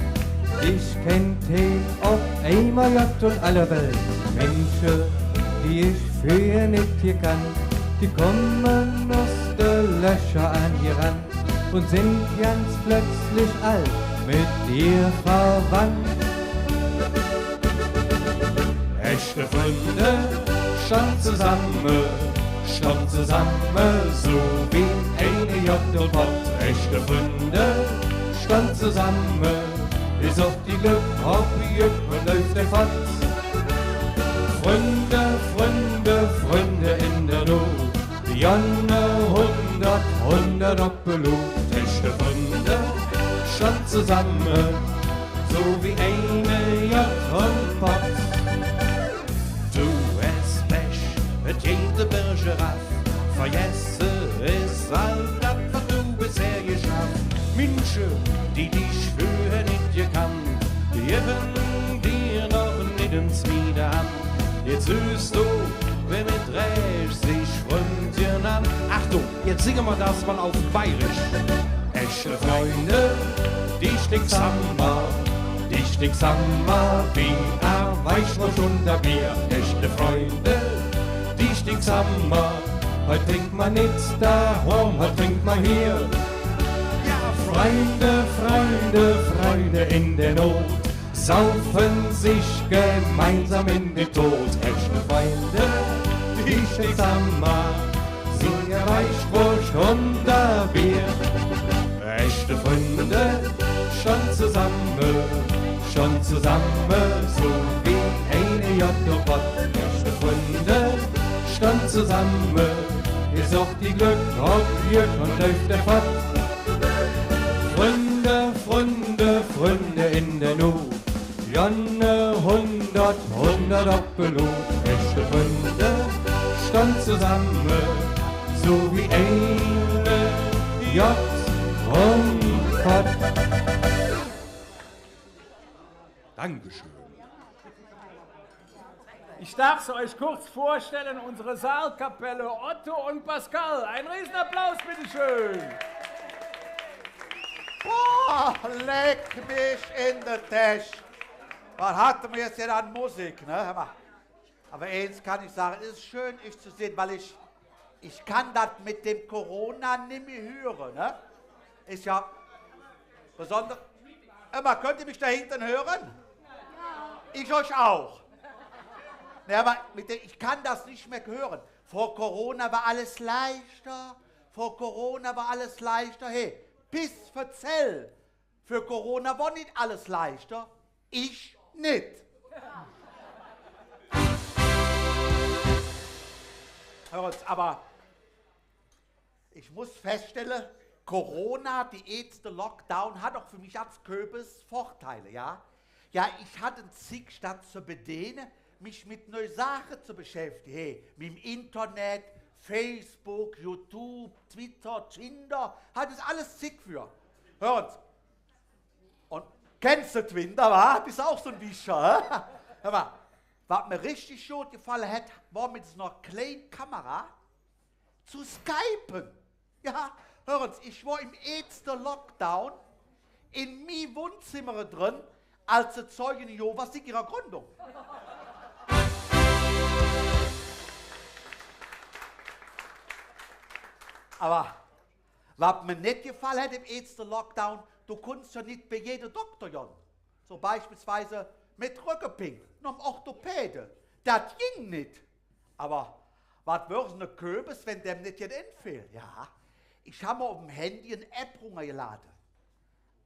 dich kennt he op eimol Gott un alle Welt. Minsche, die ich fröher nit gekannt, die kumme us de Löcher aangerannt un sin ganz plötzlich all met dir verwandt. Echte Fründe stonn zesamme, stonn zesamme, su wie eine Jott un Pott. Echte Fründe stonn zesamme, es och die Glöck op Jück un Hälfte fott. Fründe, Fründe, Fründe en der Not, Jonne, hundert, hundert op Belof. Echte Fründe stonn zesamme, su wie eine Jott un Pott. Do häs Pech, et geiht de Berg erav, vergesse es all dat, wat do bisher geschaff. Minsche, die dich fröher nit gekannt, die gevve dir noch nit ens mih de Hand. Jetz sühs do, wä met Rääch sich Fründin nennt. Achtung, jetzt singen wir das mal auf Bayerisch. Echte Fründe, die stinks Hammer, die stinks Hammer, wie e Weißwurst unter Bier. Echte Fründe, die stinks Hammer, heut trinkt mer nit dohom, heut trinkt mer hier. Ja, Fründe, Fründe, Fründe in der Not saufen sich gemeinsam in de Dod. Echte Fründe, die stinks Hammer, wie e Weißwurst unter Bier. Echte Fründe stonn zesamme, stonn zesamme, su wie eine Jott un Pott. Echte Fründe stonn zesamme, es och die Glöck op Jück un Hälfte fott. Fründe, Fründe, Fründe in der Not, Jonne, hundert, hundert op Belof. Echte Fründe stonn zesamme, su wie eine Jott un Pott. Dankeschön. Ich darf sie euch kurz vorstellen, unsere Saalkapelle Otto und Pascal. Ein Riesenapplaus, bitteschön. Boah, leck mich in de Täsch. Wat hatte mer jetz hee an Musik, ne? Hör mal. Ävver eins kann ich sage, es es schön, üch ze sinn, weil ich, ich kann dat met dem Corona nimmi hüre, ne? Es jo besonders. Hör mal, künnt ehr mich do hinge hüre? Ich üch och. Ne, ävver met dem, ich kann dat nit mih hüre. Vör Corona wor alles leichter, vör Corona wor alles leichter. Hey, Piss, verzäll! För Corona wor nit alles leichter. Ich nit. Hür ens, ävver ich muss feststelle, Corona, die eetste Lockdown, hät doch för mich ganz kövves Vordeile, jo? Jo, ich hatt en Zigg, statt ze bedehne, mich met neue Saache ze beschäftige, he, met dem Internet, Facebook, YouTube, Twitter, Tinder, hat es alles Zigg för. Hör ens. Un kenns de Twinder, wa? Bes och su en Wischer, hä? Hör ens, wat mir richtig god gefalle hät, wor met su ener kleine Kamera ze skypen. Jo, hör ens, ich wor em eetste Lockdown en ming Wonnzemmer dren, als de Zeugen Jehovas siet ehrer Gründung. Ävver wat mir nit gefall hät em eetste Lockdown, do kunnts jo nit bei jede Dokter gonn. Su beispillsweis met Röggepingk, nohm Orthopäde. Dat ging nit. Ävver wat wör su ene Köbes, wann däm nit jet enfeel? Jo, ich han mer op dem Handy en App rungergelade.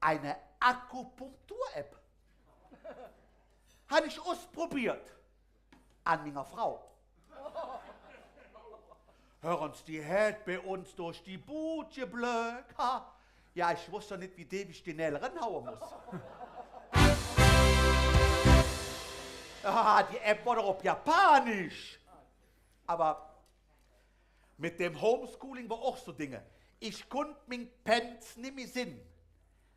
Eine Akupunktur-App. Han ich usprobeet. An minger Frau. Hör ens, die hät bei uns durch de Bud geblöck. Ha. Jo, ich woss jo nit, wie deep ich de Nääl erenhaue muss. Jo, die App wor doch op Japanisch. Ävver met dem Homeschooling wor och su Dinge. Ich kunnt ming Pänz nimmi sinn.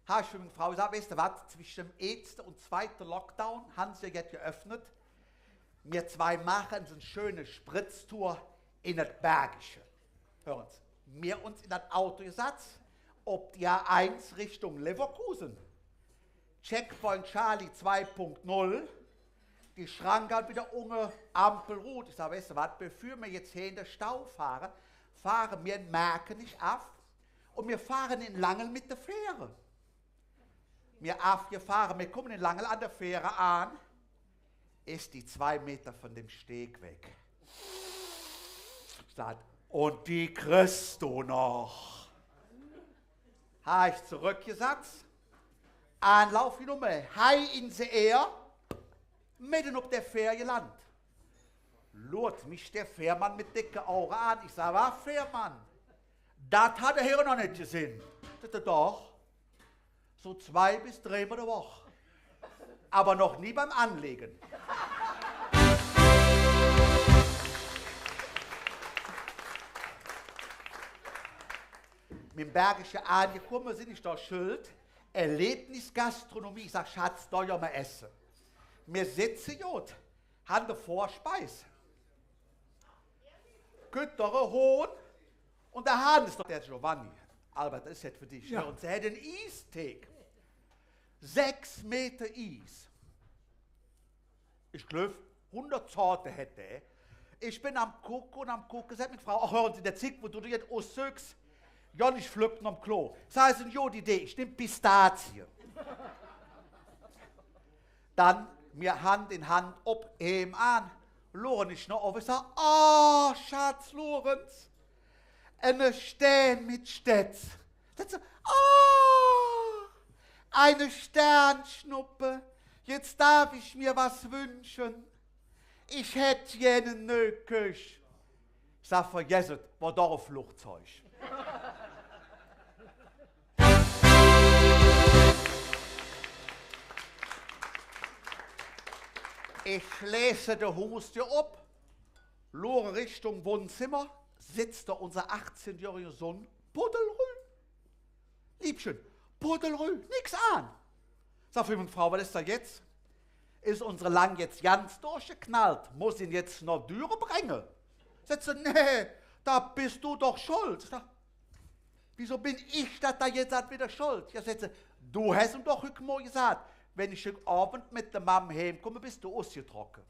Han ich för ming Frau gesaht: „Weiß de wat, zwesche dem eetste un zweite Lockdown han se jet geöffnet. Mir zwei maache ens en schöne Spritztour en et Bergische.“ Hör ens, mir uns en dat Auto gesatz, op die A eins Richtung Leverkusen. Checkpoint Charlie zwei Punkt null, die Schranke widder unge, Ampel rud. Ich sag: „Weiß de wat, bevör mir jetz hee en der Stau fahre, fahre mir en Merkenich av un mir fahre en Langeln met der Fähre.“ Mir avgefahre, mir kumme en Langeln an der Fähre aan, es die zwei Meter vun dem Steg weg. Saht: „Un die kriss do noch.“ Han ich zoröckgesatz, Aanlauf genomme, hei en se Eer, medden op der Fähr gelandt. Luurt mich der Fährmann met decke Auge aan. Ich sag: „Wat, Fährmann, dat hatt ehr hee noch nit gesinn?“ Säht hä: „Doch, su zwei bes dreimol de Woch. Ävver noch nie beim Aanlege.“ Em Bergische aangekumme, sinn ich do Schöld, Erlebnisgastronomie. Ich sag: „Schatz, do gonn mer esse.“ Mir setze, god, han de Vorspeis. Kütt do e Hohn, un der Hahn es doch der Giovanni. Albert, dat es jet för dich. Jo. Un se hät en Iesthek. Sechs Meter Ies. Ich gläuv, hundert Zorte hät dä. Ich ben am Kucke un am Kucke, säht ming Frau: „Ach, hör ens, en der Zigg, wo do der jet ussöchs, gonn ich flöck nohm Klo.“ Sag ich: „En gode Idee, ich nemm Pistazie.“ Dann, mir Hand en Hand op, heim aan, luure ich noh ovve, ich sag: „Oh, Schatz, luur ens, ene Stään met Stätz.“ Säht se: „Oh, eine Sternschnuppe, jetzt darf ich mir was wünschen. Ich hätt gään en neu Köch.“ Ich sag: „Vergess et, wor doch e Flugzeug.“ Ich schleeße de Huusdür op, luure Richtung Wonnzemmer, sitz do unse achzehnjöhrige Sonn, puddelrüh. Liebchen, puddelrüh, nix aan. Sag för ming Frau: „Wat es do jetz? Es unse Lang jetz ganz durchgeknallt? Muss ich en jetz noh Düre bränge?“ Säht se: „Nä, do bes do doch schold.“ Sag: „Wiesu ben ich dat do jetz ald widder schold?“ „Jo“, säht se, „do häs im doch hück Morge gesaht, wann ich hück Ovend met der Mamm heimkumme, bes do usgetrocke.“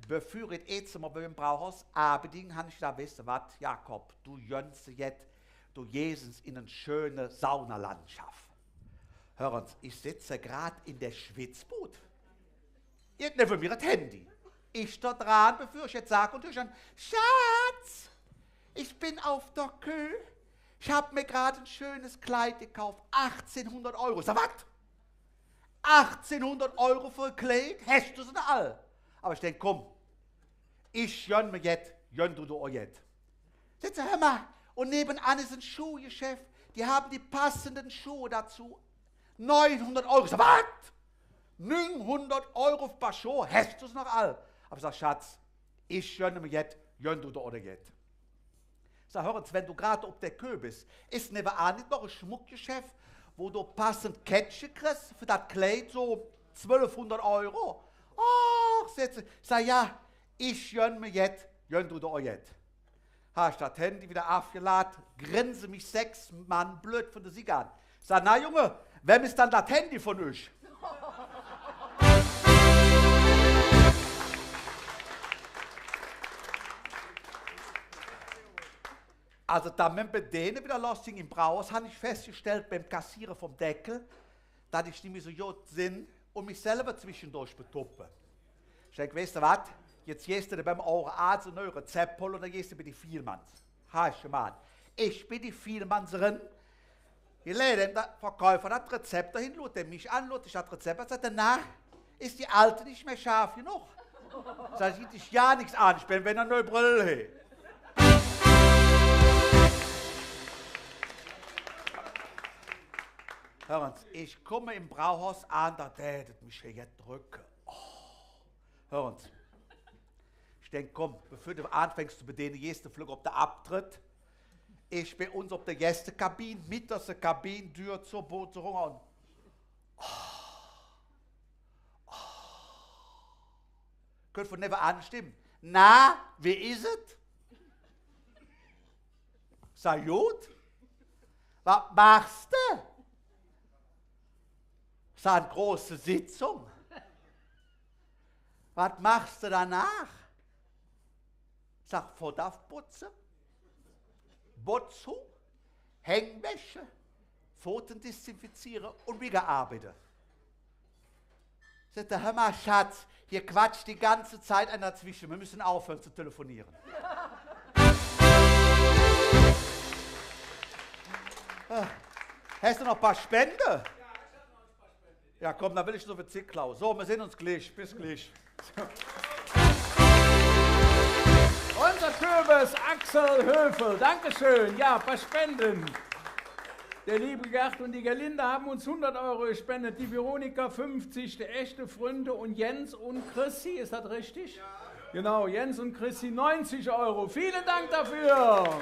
Bevör ich et eetste Mol bei em Brauhaus aabeding, han ich gedaach: „Weiß de wat, Jakob, do gönns der jet, do geihs ens en en schöne Saunalandschaff.“ Hör ens, ich setze grad en der Schwitzbud. Irgendwer nevve mir et Handy. Ich do dran, bevör ich jet sage, un ich an: „Schatz, ich bin auf der Kö. Ich hab mir grad ein schönes Kleid gekauft. Achtzehnhundert Euro.“ Sag: „Wat? Achtzehnhundert Euro för e Kleid? Häs do se all?“ Ävver ich denk: „Kumm, ich gönn mir jet, gönn do der och jet.“ Säht se: „Hör mal, und nebenan ist ein Schuhgeschäft. Die haben die passenden Schuhe dazu. Neunhundert Euro.“ Sag: „Wat? Nünghunnert Euro för e Paar Schoh, häs do se noch all? Hät se gesaht: Schatz, ich gönn mer jet, gönn do der och jet. Sag, hür ens, wann do grad op der Köh bes, es nevvenaan nit noch e Schmuckgeschäff, wo do passend Kettche kriss för dat Kleid, su zwölfhunnert Euro? Ach, säht se, sag, jo, ich gönn mer jet, gönn do der och jet. Han ich dat Handy widder avgelaht, grinse mich sechs Mann blöd vun der Sigg aan. Sag: Na Junge, wäm es dann dat Handy vun üch? Alsu, dat mer beim Bedeene widder lossging em Brauhaus, han ich festgestallt beim Kassiere vum Deckel, dat ich nit mih su god sin un mich selver zweschendurch betuppe. Ich denk: Weiß de wat? Jetz geihs de beim Ohrenaaz e neu Rezept holle un dann geihs de bei die Vielmanns. Han ich gemaht. Ich bei die Vielmanns eren, gelä dä Verkäufer dat Rezept dohin, luurt dä mich aan, luurt sich dat Rezept aan, säht dä: Na, es die Alte nit mih scharf genog? Sag ich: Geiht dich gar nix aan, ich ben, wenn, en neu Brell he. Hür ens, ich kumme em Brauhaus aan, do dät et mich hee jet dröcke. Oh. Hür ens. Ich denk, kumm, bevör de aanfängs ze bedeene, geihs de flöck op der Abtritt. Ich bei uns op der Gästekabin, mitterste Kabin, Dür zo, Boot zo, runger un, oh, oh. Kütt vun nevvenaan en Stemm: Na, wie es et? Sag: God. Wat mähs de? Sag: Große Sitzung. Wat mähs de donoh? Sag: Fott avputze, Botzhuh, Hängwäsche, Fote desinfiziere un wigger arbeide. Säht dä: Hür ens, Schatz, hee quatscht die ganze Zigg einer dezwische. Mer müsse aufhöre ze telefoniere. Ah, häs de noch e Paar Spende? Jo, kumm, dann well ich su vill Zigg klaue. Su, mer sinn uns glich. Bes glich. Unser Kürbis, Axel Höfel. Dankeschön. Jo, e Paar Spende. Der liebe Gerd und die Gerlinde haben uns hundert Euro gespendet. Die Veronika fünfzig, der echte Fründe und Jens und Chrissy. Ist das richtig? Ja. Genau, Jens und Chrissy, neunzig Euro. Vielen Dank dafür.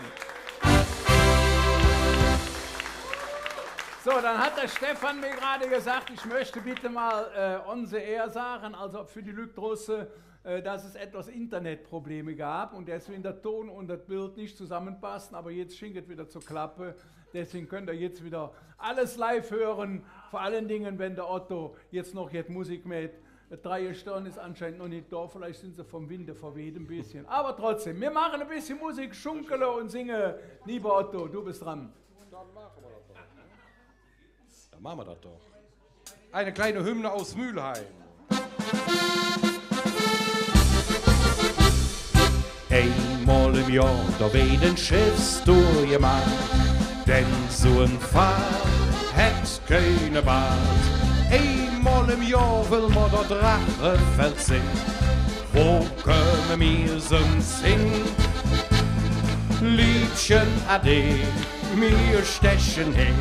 So, dann hat der Stefan mir gerade gesagt, ich möchte bitte mal, äh, on the air sagen, also für die Lück drusse, äh, dass es etwas Internetprobleme gab und deswegen der Ton und das Bild nicht zusammenpassten, aber jetzt scheint es wieder zu klappen. Deswegen könnt ihr jetzt wieder alles live hören. Vor allen Dingen, wenn der Otto jetzt noch jetzt Musik mäht. Drei Sterne ist anscheinend noch nicht da, vielleicht sind sie vom Winde verweht ein bisschen. Aber trotzdem, wir machen ein bisschen Musik, schunkele und singe. Lieber Otto, du bist dran. Dann machen wir das doch. Dann machen wir das doch. Eine kleine Hymne aus Mülheim. Eimol em Johr, do weed en Schiffstour gemaht, denn su en Fahr hät keine Bad. Eimol em Johr well mer dat Drachefeld sinn. Wo köme mer söns hin? Liebchen, ade, mir steche hee,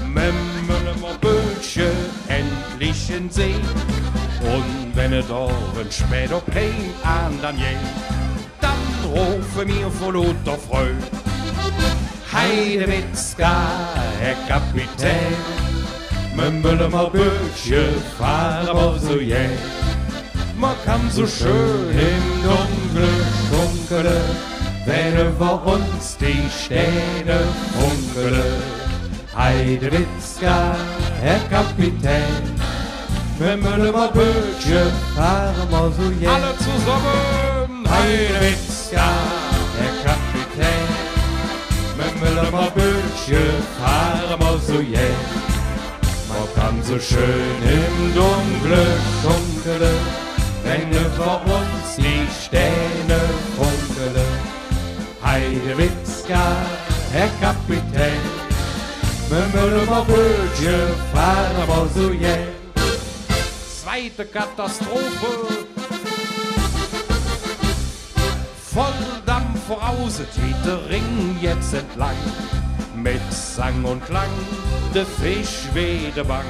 mem Müllemer Böötche endlich en See. Un wann et ovends spät op Heim aan dann geiht, dann rofe mer vör luuter Freud: Heidewitzka, Herr Kapitän, mem Müllemer Böötche fahre mer su gään. Mer kann su schön em Dunkle schunkele, wann üvver uns die Stääne funkele. Heidewitzka, Herr Kapitän, mem Müllemer Böötche fahre mer su gään. Alle zusammen! Heidewitzka, Herr Kapitän, mem Müllemer Böötche fahre mer su gään. Mer kann su schön em Dunkle schunkele, wann üvver uns die Stääne funkele. Heidewitzka, Herr Kapitän, mem Müllemer Böötche fahre mer su gään. Zweite Katastrophe. Voll Dampf voraus, et geiht der Rhing jetz entlang. Met Sang un Klang, de Fisch weede bang.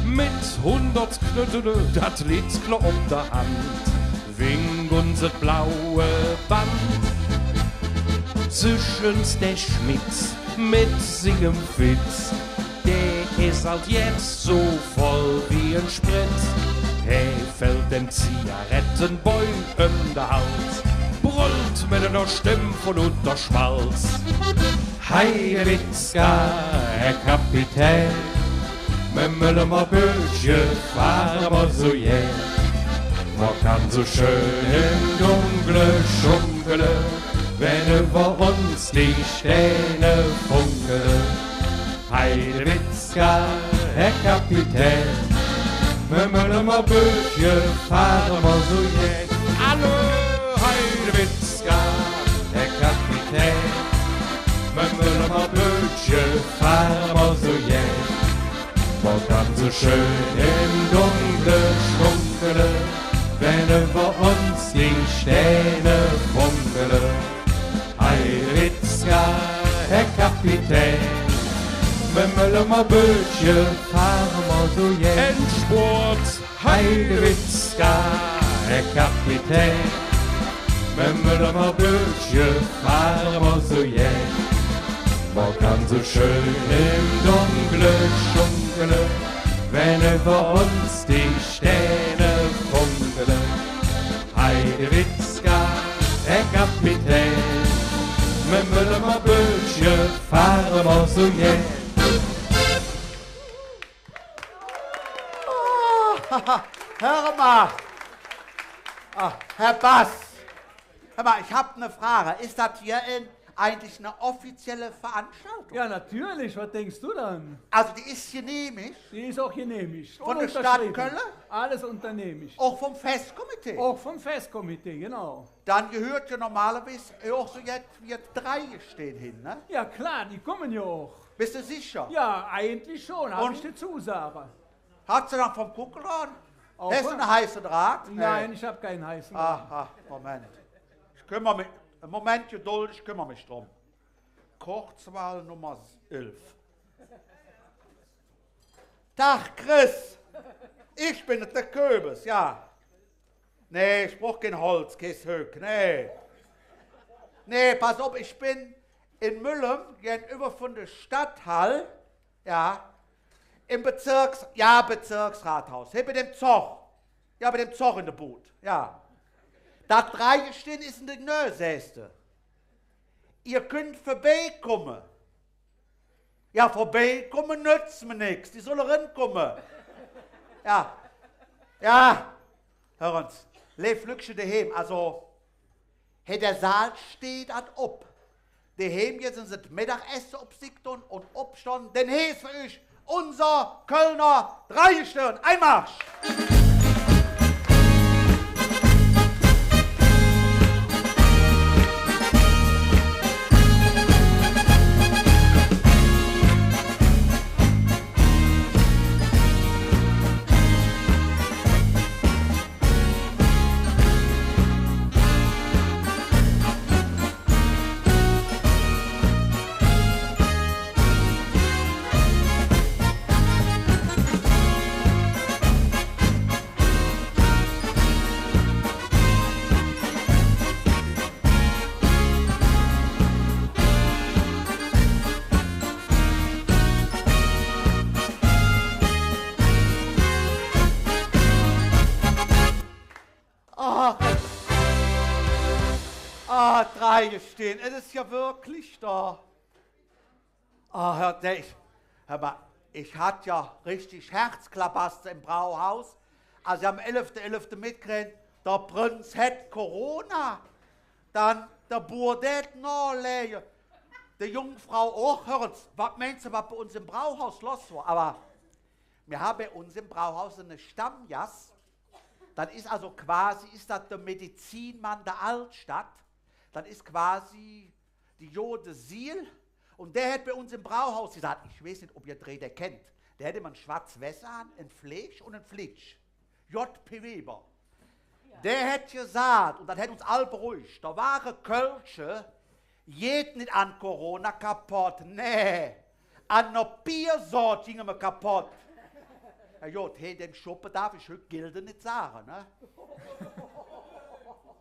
Met hundert Knöddele, dat litt klar op der Hand, wing uns et blaue Band. Zwesche dä Schmitz met singem Fitz, dä es ald jetz su voll wie en Spritz. Hä fällt dem Zigarettenboi öm der Hals, bröllt met ener Stemm vun unger Schmalz: Heidewitzka, Här Kapitän, mer Müllemer Böötche fahre mer su gään. Mer kann su schön em Dunkle schunkele, wann üvver uns die Stääne funkele. Heidewitzka, Här Kapitän, mer Müllemer Böötche fahre mer su gään. Hallo, Heidewitzka, Här Kapitän, mer Müllemer Böötche fahre mer su gään. Mer kann su schön em Dunkle schunkele, wann üvver uns die Stääne funkele. Heidewitzka, Här Kapitän, mer Müllemer Böötche fahre mer su gään. Endspurt, Heidewitzka, Här Kapitän, mer Müllemer Böötche fahre mer su gään. Mer kann su schön em Dunkle schunkele, wann üvver uns die Stääne funkele. Heidewitzka, Här Kapitän, mer Müllemer Böötche fahre mer su gään. Ah, hör mal. Ah, Herr Bass, hör mal, ich hab ne Frage. Ist das hier in, eigentlich eine offizielle Veranstaltung? Ja, natürlich. Was denkst du denn? Also, die ist genehmigt? Die ist auch genehmigt. Von der Stadt Köln? Alles unternehmigt. Auch vom Festkomitee? Auch vom Festkomitee, genau. Dann gehört ja normalerweise auch so jetzt wie jetzt drei stehen hin, ne? Ja, klar, die kommen ja auch. Bist du sicher? Ja, eigentlich schon, hab ich die Zusage. Hast du dann vom Kuckelan? Auch. Hast du einen heißen Draht? Nein, ich hab keinen heißen Draht. Aha, Moment. Ich kümmere mich, einen Moment Geduld, ich kümmere mich drum. Kurzwahl Nummer elf. Tag, Chris. Ich bin der Köbes, ja. Nee, ich bruch kein Holz, kein Höck, nee. Nee, pass auf, ich bin in Müllem, gegenüber von der Stadthalle, ja, im Bezirks-, ja, Bezirksrathaus, hinter dem Zoch. Ja, bei dem Zoch in der Bud, ja. Dat Dreigestänn is en de Nöh, sähs de. Ehr künnt vörbeikommen. Ja, vörbeikommen nötz mer nix. Die solle rinkommen. Ja. Ja. Hör ens, leev Lückche deheim, also, he, der Saal steiht ald op. Deheim jetz es et Meddagesse op Sick dun un opstonn, denn hee es för üch unser Kölner Dreigestirn. Einmarsch! Ach, ah, Dreigestirn, et es jo wirklich do. Ah, hör, nee, ich, hör mal, ich hatt jo richtig Herzklabaster em Brauhaus, als ich am elfte elfte metkrät, der Prinz hät Corona, dann der Buur dät nohläge, de Jungfrau och. Hör ens, wat meins de, wat bei uns em Brauhaus loss wor? Ävver mir han bei uns em Brauhaus ene Stammgass, dat es also quasi, es dat der Medizinmann der Aldstadt. Dat es quasi die gode Siel. Un dä hät bei uns em Brauhaus gesaht, ich weiß nit, ov ehr drei dä kennt, dä hät immer en schwatz Wess aan, en Fleeg un en Flitsch. J P Weber. Dä hät gesaht, un dat hät uns all beruhig, do wore Kölsche, geiht nit an Corona kapodd, nä, an ener Biersoot ginge mer kapodd. Na god, he, dem Schuppe darf ich hügg Gilde nit sage, ne?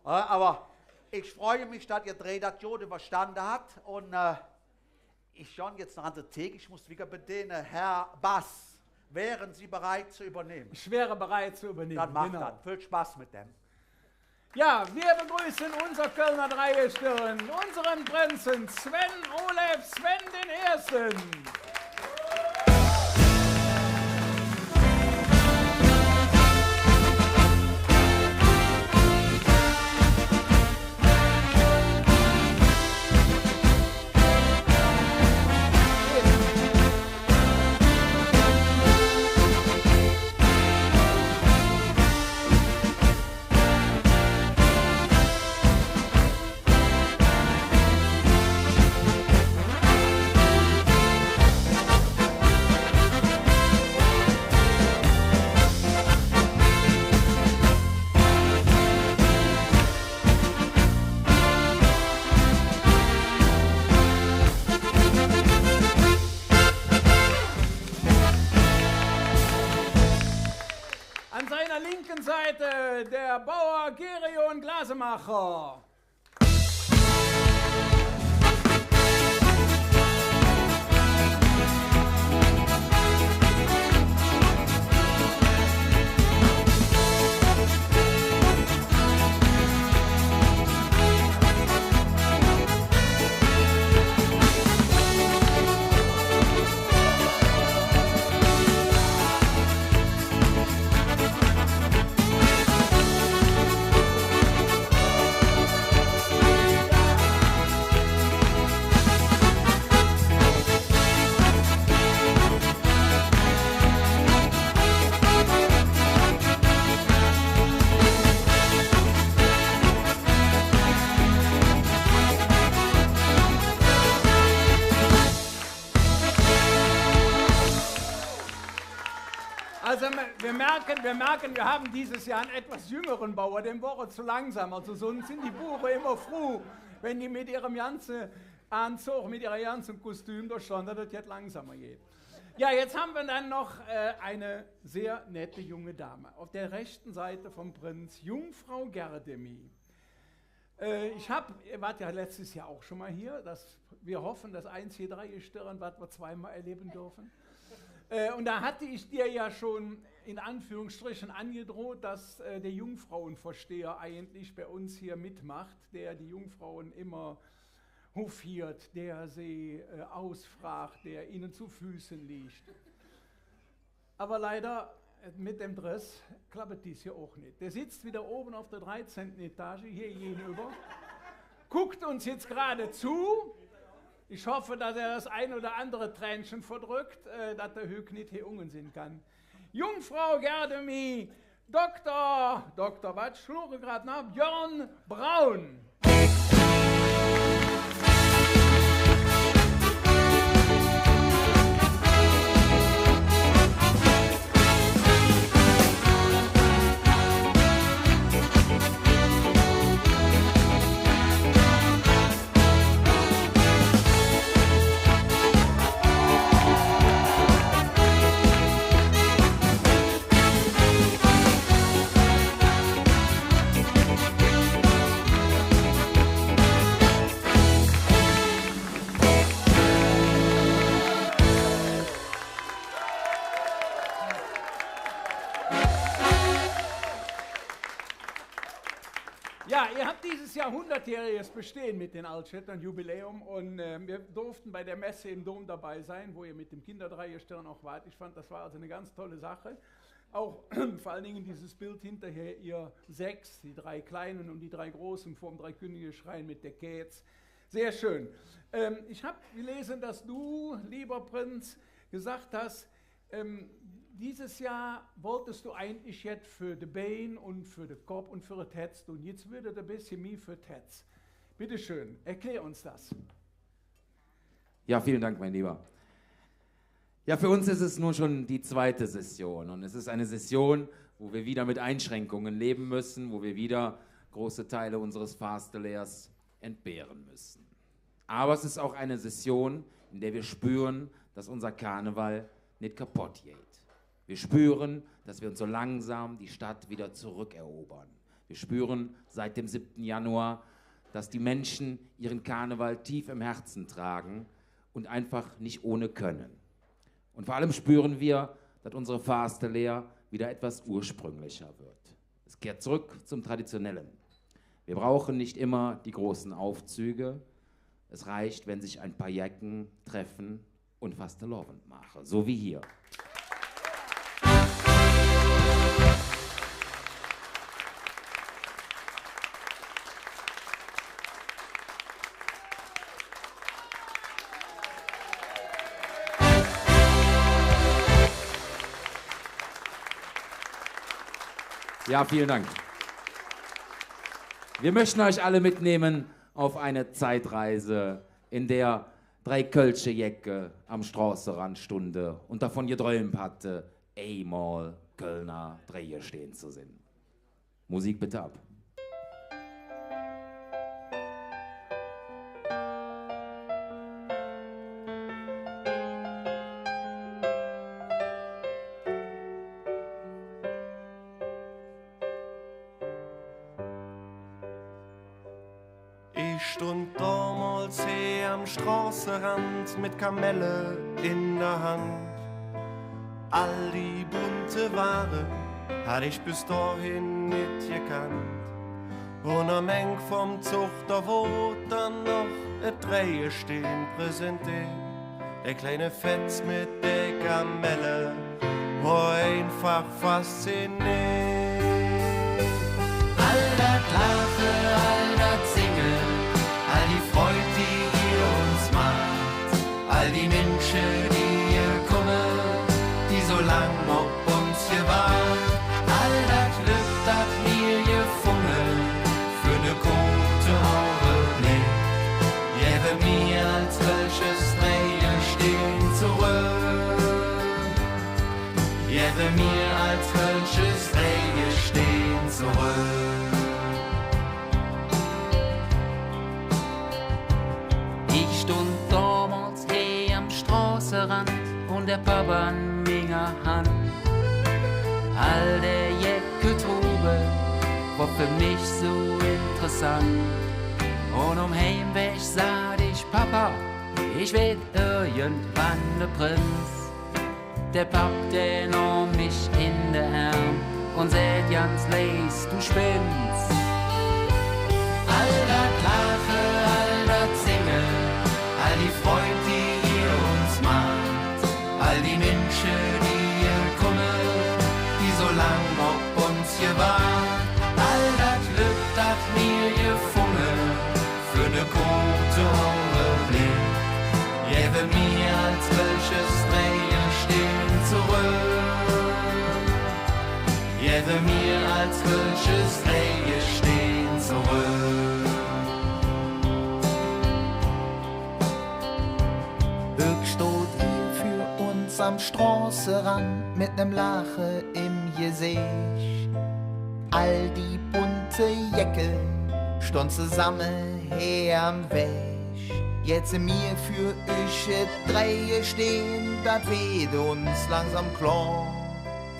Äh, ävver ich freue mich, dat ehr drei dat god üvverstande hat. Un, äh, ich gonn jetz noch an de Thek, ich muss wigger bedinge. Herr Bass, wären Sie bereit zu übernehmen? Ich wäre bereit zu übernehmen, genau. Dann maht dat. Vill Spass met dem. Ja, wir begrüßen unser Kölner Dreigestirn, unseren Prinzen Sven Olef, Sven den Ersten. An seiner linken Seite der Bauer Gereon Glasemacher. Also, wir merken, wir merken, wir haben dieses Jahr einen etwas jüngeren Bauer, dem wor et zu langsam. Also, sonst sind die Buure immer fruh, wenn die mit ihrem ganzen Anzug, mit ihrem ganzen Kostüm da stehen, dat et jetzt langsamer geht. Ja, jetzt haben wir dann noch, äh, eine sehr nette junge Dame. Auf der rechten Seite vom Prinz, Jungfrau Gerdemie. Äh, ich hab, ihr wart ja letztes Jahr auch schon mal hier. Das, wir hoffen, das eins vier drei Gestirn, wat wir zweimal erleben dürfen. Äh, und da hatte ich dir ja schon in Anführungsstrichen angedroht, dass, äh, der Jungfrauenvorsteher eigentlich bei uns hier mitmacht, der die Jungfrauen immer hofiert, der sie, äh, ausfragt, der ihnen zu Füßen liegt. Aber leider, äh, mit dem Dress klappt dies hier auch nicht. Der sitzt wieder oben auf der dreizehnten Etage, hier gegenüber, guckt uns jetzt gerade zu. Ich hoffe, dass er das ein oder andere Tränchen verdrückt, äh, dass der hügg nit hier unge sin kann. Jungfrau Gerdemie, Doktor, Doktor wat, schluche grad noh, Björn Braun. Ja, ihr habt dieses Jahr hundertjähriges Bestehen mit den Altstädtern, Jubiläum. Und, äh, wir durften bei der Messe im Dom dabei sein, wo ihr mit dem Kinderdreigestirn auch wart. Ich fand, das war also eine ganz tolle Sache. Auch vor allen Dingen dieses Bild hinterher, ihr sechs, die drei Kleinen und die drei Großen vorm Dreikündige-Schrein mit der Kätz. Sehr schön. Ähm, ich hab gelesen, dass du, lieber Prinz, gesagt hast, ähm, dieses Jahr wolltest du eigentlich jet för de Bein und för de Kopp und för et Hätz dun. Jetzt würde der bisschen mehr för et Hätz. Bitte schön, erklär uns das. Ja, vielen Dank, mein Lieber. Ja, für uns ist es nun schon die zweite Session und es ist eine Session, wo wir wieder mit Einschränkungen leben müssen, wo wir wieder große Teile unseres Fastelehrs entbehren müssen. Aber es ist auch eine Session, in der wir spüren, dass unser Karneval nicht kaputt geht. Wir spüren, dass wir uns so langsam die Stadt wieder zurückerobern. Wir spüren seit dem siebten Januar, dass die Menschen ihren Karneval tief im Herzen tragen und einfach nicht ohne können. Und vor allem spüren wir, dass unsere Fasteleer wieder etwas ursprünglicher wird. Es kehrt zurück zum Traditionellen. Wir brauchen nicht immer die großen Aufzüge. Es reicht, wenn sich ein paar Jecken treffen und Fastelovend mache, so wie hier. Ja, vielen Dank. Wir möchten euch alle mitnehmen auf eine Zeitreise, in der drei kölsche Jecke am Stroßerand stunde und davon gedräump hatte, eimol Kölner Dreie stehn ze sinn. Musik bitte ab. Ich stundt domols he am Stroßerand met Kamelle en der Hand. All die bunte Ware hatt ich bes dohin nit gekannt. Un am Engk vum Zog, do woodt dann noch et Dreiestehn präsenteet. Dä kleine Fetz met dä Kamelle wor einfach faszineet. All dat Laache, all dat Singe, all die Freud, die ehr uns maht, all die Minsche, die ehr kumme, die su lang op uns gewaht, all dat Glöck, dat mir gefunge för ne koote Augebleck, gevve mir als kölsches Dreiestehn zorööck. Gevve mir als kölsches Dreiestehn zorööck. Ich stundt domols he am Stroßerand un dä Papp an minger Hand. All dä jecke Trubel wor för mich su interessant. Un om Heimwäg saht ich: Pappa, ich weed irgendwann ne Prinz. Dä Papp, dä nohm mich en de Ärm un säht ganz leis: Du spinns. All dat Laache, all dat Singe, all die Freud, die ehr uns maht, all die Minsche, die ehr kumme, die su lang op uns gewaht, all dat Glöck, dat mir gefunge för ne koote Augebleck, gevve mir als kölsches Dreiestehn zorööck. Gevve mir als kölsches Dreiestehn zorööck. Hügg stundt ehr för uns am Stroßerand met nem Laache em Geseech. All die bunte Jecke stundt zesamme he am Wäg. Jetz sin mir för üch et Dreiestehn, dat weed uns langsam klor.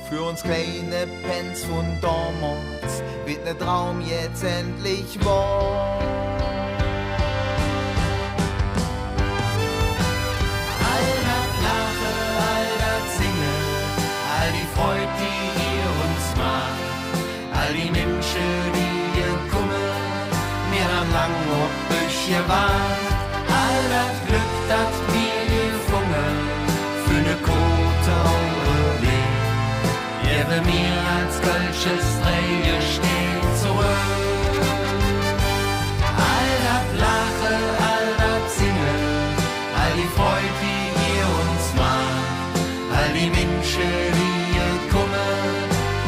För uns kleine Pänz vun domols weed der Draum jetz endlich wohr. All dat Laache, all dat Singe, all die Freud, die ehr uns maht, all die Minsche, die ehr kumme, mir han lang op üch gewaht. All dat Glöck, dat mir gefunge för ne koote Augebleck, gevve mir als kölsches Dreiestehn zorööck. All dat Laache, all dat Singe, all die Freud, die ehr uns maht, all die Minsche, die ehr kumme,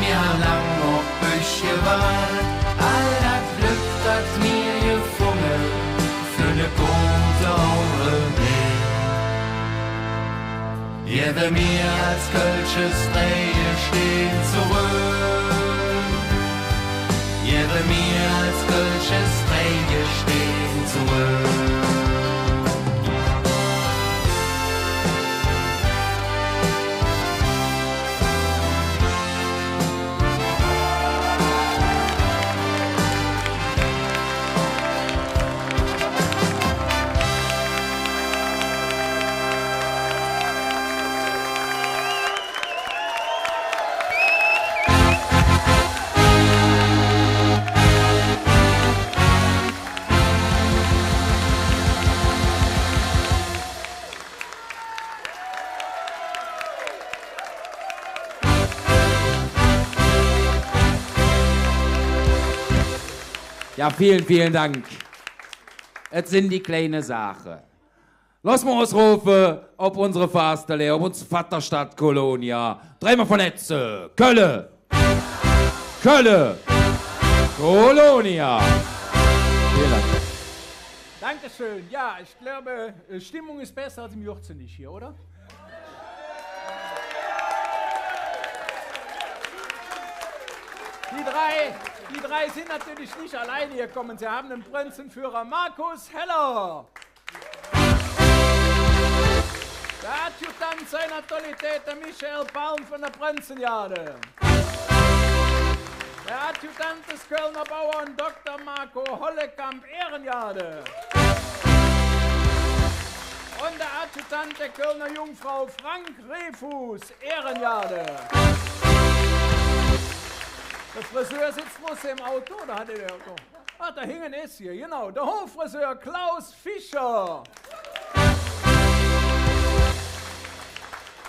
mir han lang op üch gewaht. All dat Glöck, dat mir gefunge för ne koote Augebleck, gevve mir als kölsches Dreiestehn zorööck. Gevve mir als kölsches Dreiestehn zorööck. Jo, vielen, vielen Dank. Et sin die kleine Saache. Loss mer us rofe op unsere Fastelee, op uns Vatterstadt Colonia. Dreimol vernetze. Kölle. Kölle. Colonia. Vielen Dank. Dankeschön. Ja, ich glaube, äh, Stimmung ist besser als im Jürzenich hier, oder? Die drei, die drei sind natürlich nicht alleine gekommen. Sie haben den Prinzenführer Markus Heller. Der Adjutant seiner Tolität, der Michael Palm von der Prinzengarde. Der Adjutant des Kölner Bauern Doktor Marco Hollekamp, Ehrengarde. Und der Adjutant der Kölner Jungfrau Frank Refuß, Ehrengarde. Der Friseur sitzt bloß im Auto, oder hat er den Auto? Ah, da hinten ist hier, genau, der Hoffriseur Klaus Fischer.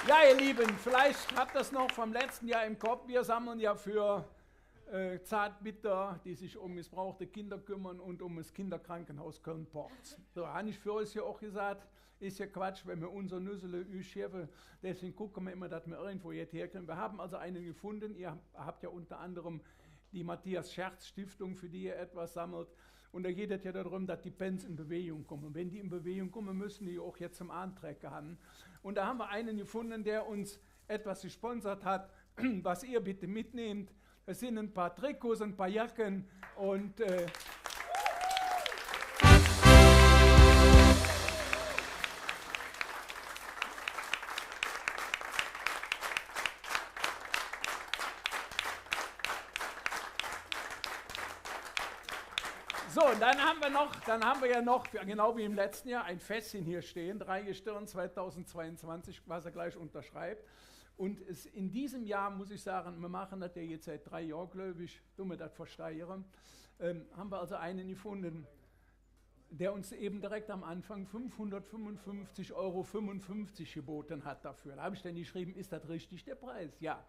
Ja, ihr Lieben, vielleicht habt ihr es noch vom letzten Jahr im Kopf. Wir sammeln ja für, äh, Zartbitter, die sich um missbrauchte Kinder kümmern und um das Kinderkrankenhaus Köln-Porz. So, habe ich für euch ja auch gesagt, ist ja Quatsch, wenn wir unsere Nüssele üschäfe. Deswegen gucken wir immer, dass wir irgendwo jetzt herkriegen. Wir haben also einen gefunden. Ihr habt ja unter anderem die Matthias-Scherz-Stiftung, für die ihr etwas sammelt. Und da geht es ja darum, dass die Pänz in Bewegung kommen. Und wenn die in Bewegung kommen, müssen die auch jetzt zum Antrecken haben. Und da haben wir einen gefunden, der uns etwas gesponsert hat, was ihr bitte mitnehmt. Es sind ein paar Trikots, ein paar Jacken und, äh, so, und dann haben wir noch, dann haben wir ja noch, genau wie im letzten Jahr, ein Fässchen hier stehen, Drei Gestirn zweitausendzweiundzwanzig, was er gleich unterschreibt. Und es, in diesem Jahr, muss ich sagen, wir machen das ja jetzt seit drei Jahren, glaube ich, tun wir das versteigern, ähm, haben wir also einen gefunden, der uns eben direkt am Anfang fünfhundertfünfundfünfzig Euro fünfundfünfzig geboten hat dafür. Da habe ich dann geschrieben, ist das richtig, der Preis? Ja.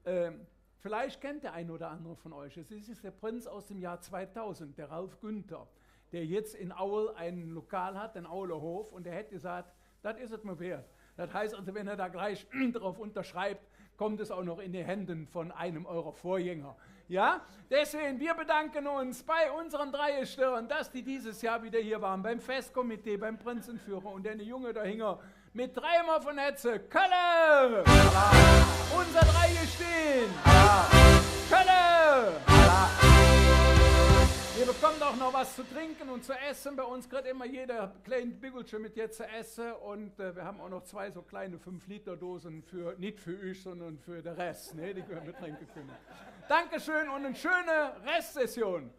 Ähm, vielleicht kennt der ein oder andere von euch, es ist der Prinz aus dem Jahr zweitausend, der Ralf Günther, der jetzt in Aul ein Lokal hat, den Auler Hof, und der hätte gesagt, das ist es mir wert. Das heißt also, wenn er da gleich drauf unterschreibt, kommt es auch noch in die Hände von einem eurer Vorgänger. Ja? Deswegen, wir bedanken uns bei unseren Drei Gestirn, dass die dieses Jahr wieder hier waren, beim Festkomitee, beim Prinzenführer und den Jungen dahinter mit dreimol vernetze. Kölle! Unser Drei Gestirn! Kölle! Ihr bekommt auch noch was zu trinken und zu essen. Bei uns kriegt immer jeder klein Biggelche mit jetzt zu essen. Und, äh, wir haben auch noch zwei so kleine fünf Liter Dosen für, nicht für euch, sondern für den Rest, ne, die wir mit trinken können. Dankeschön und eine schöne Restsession.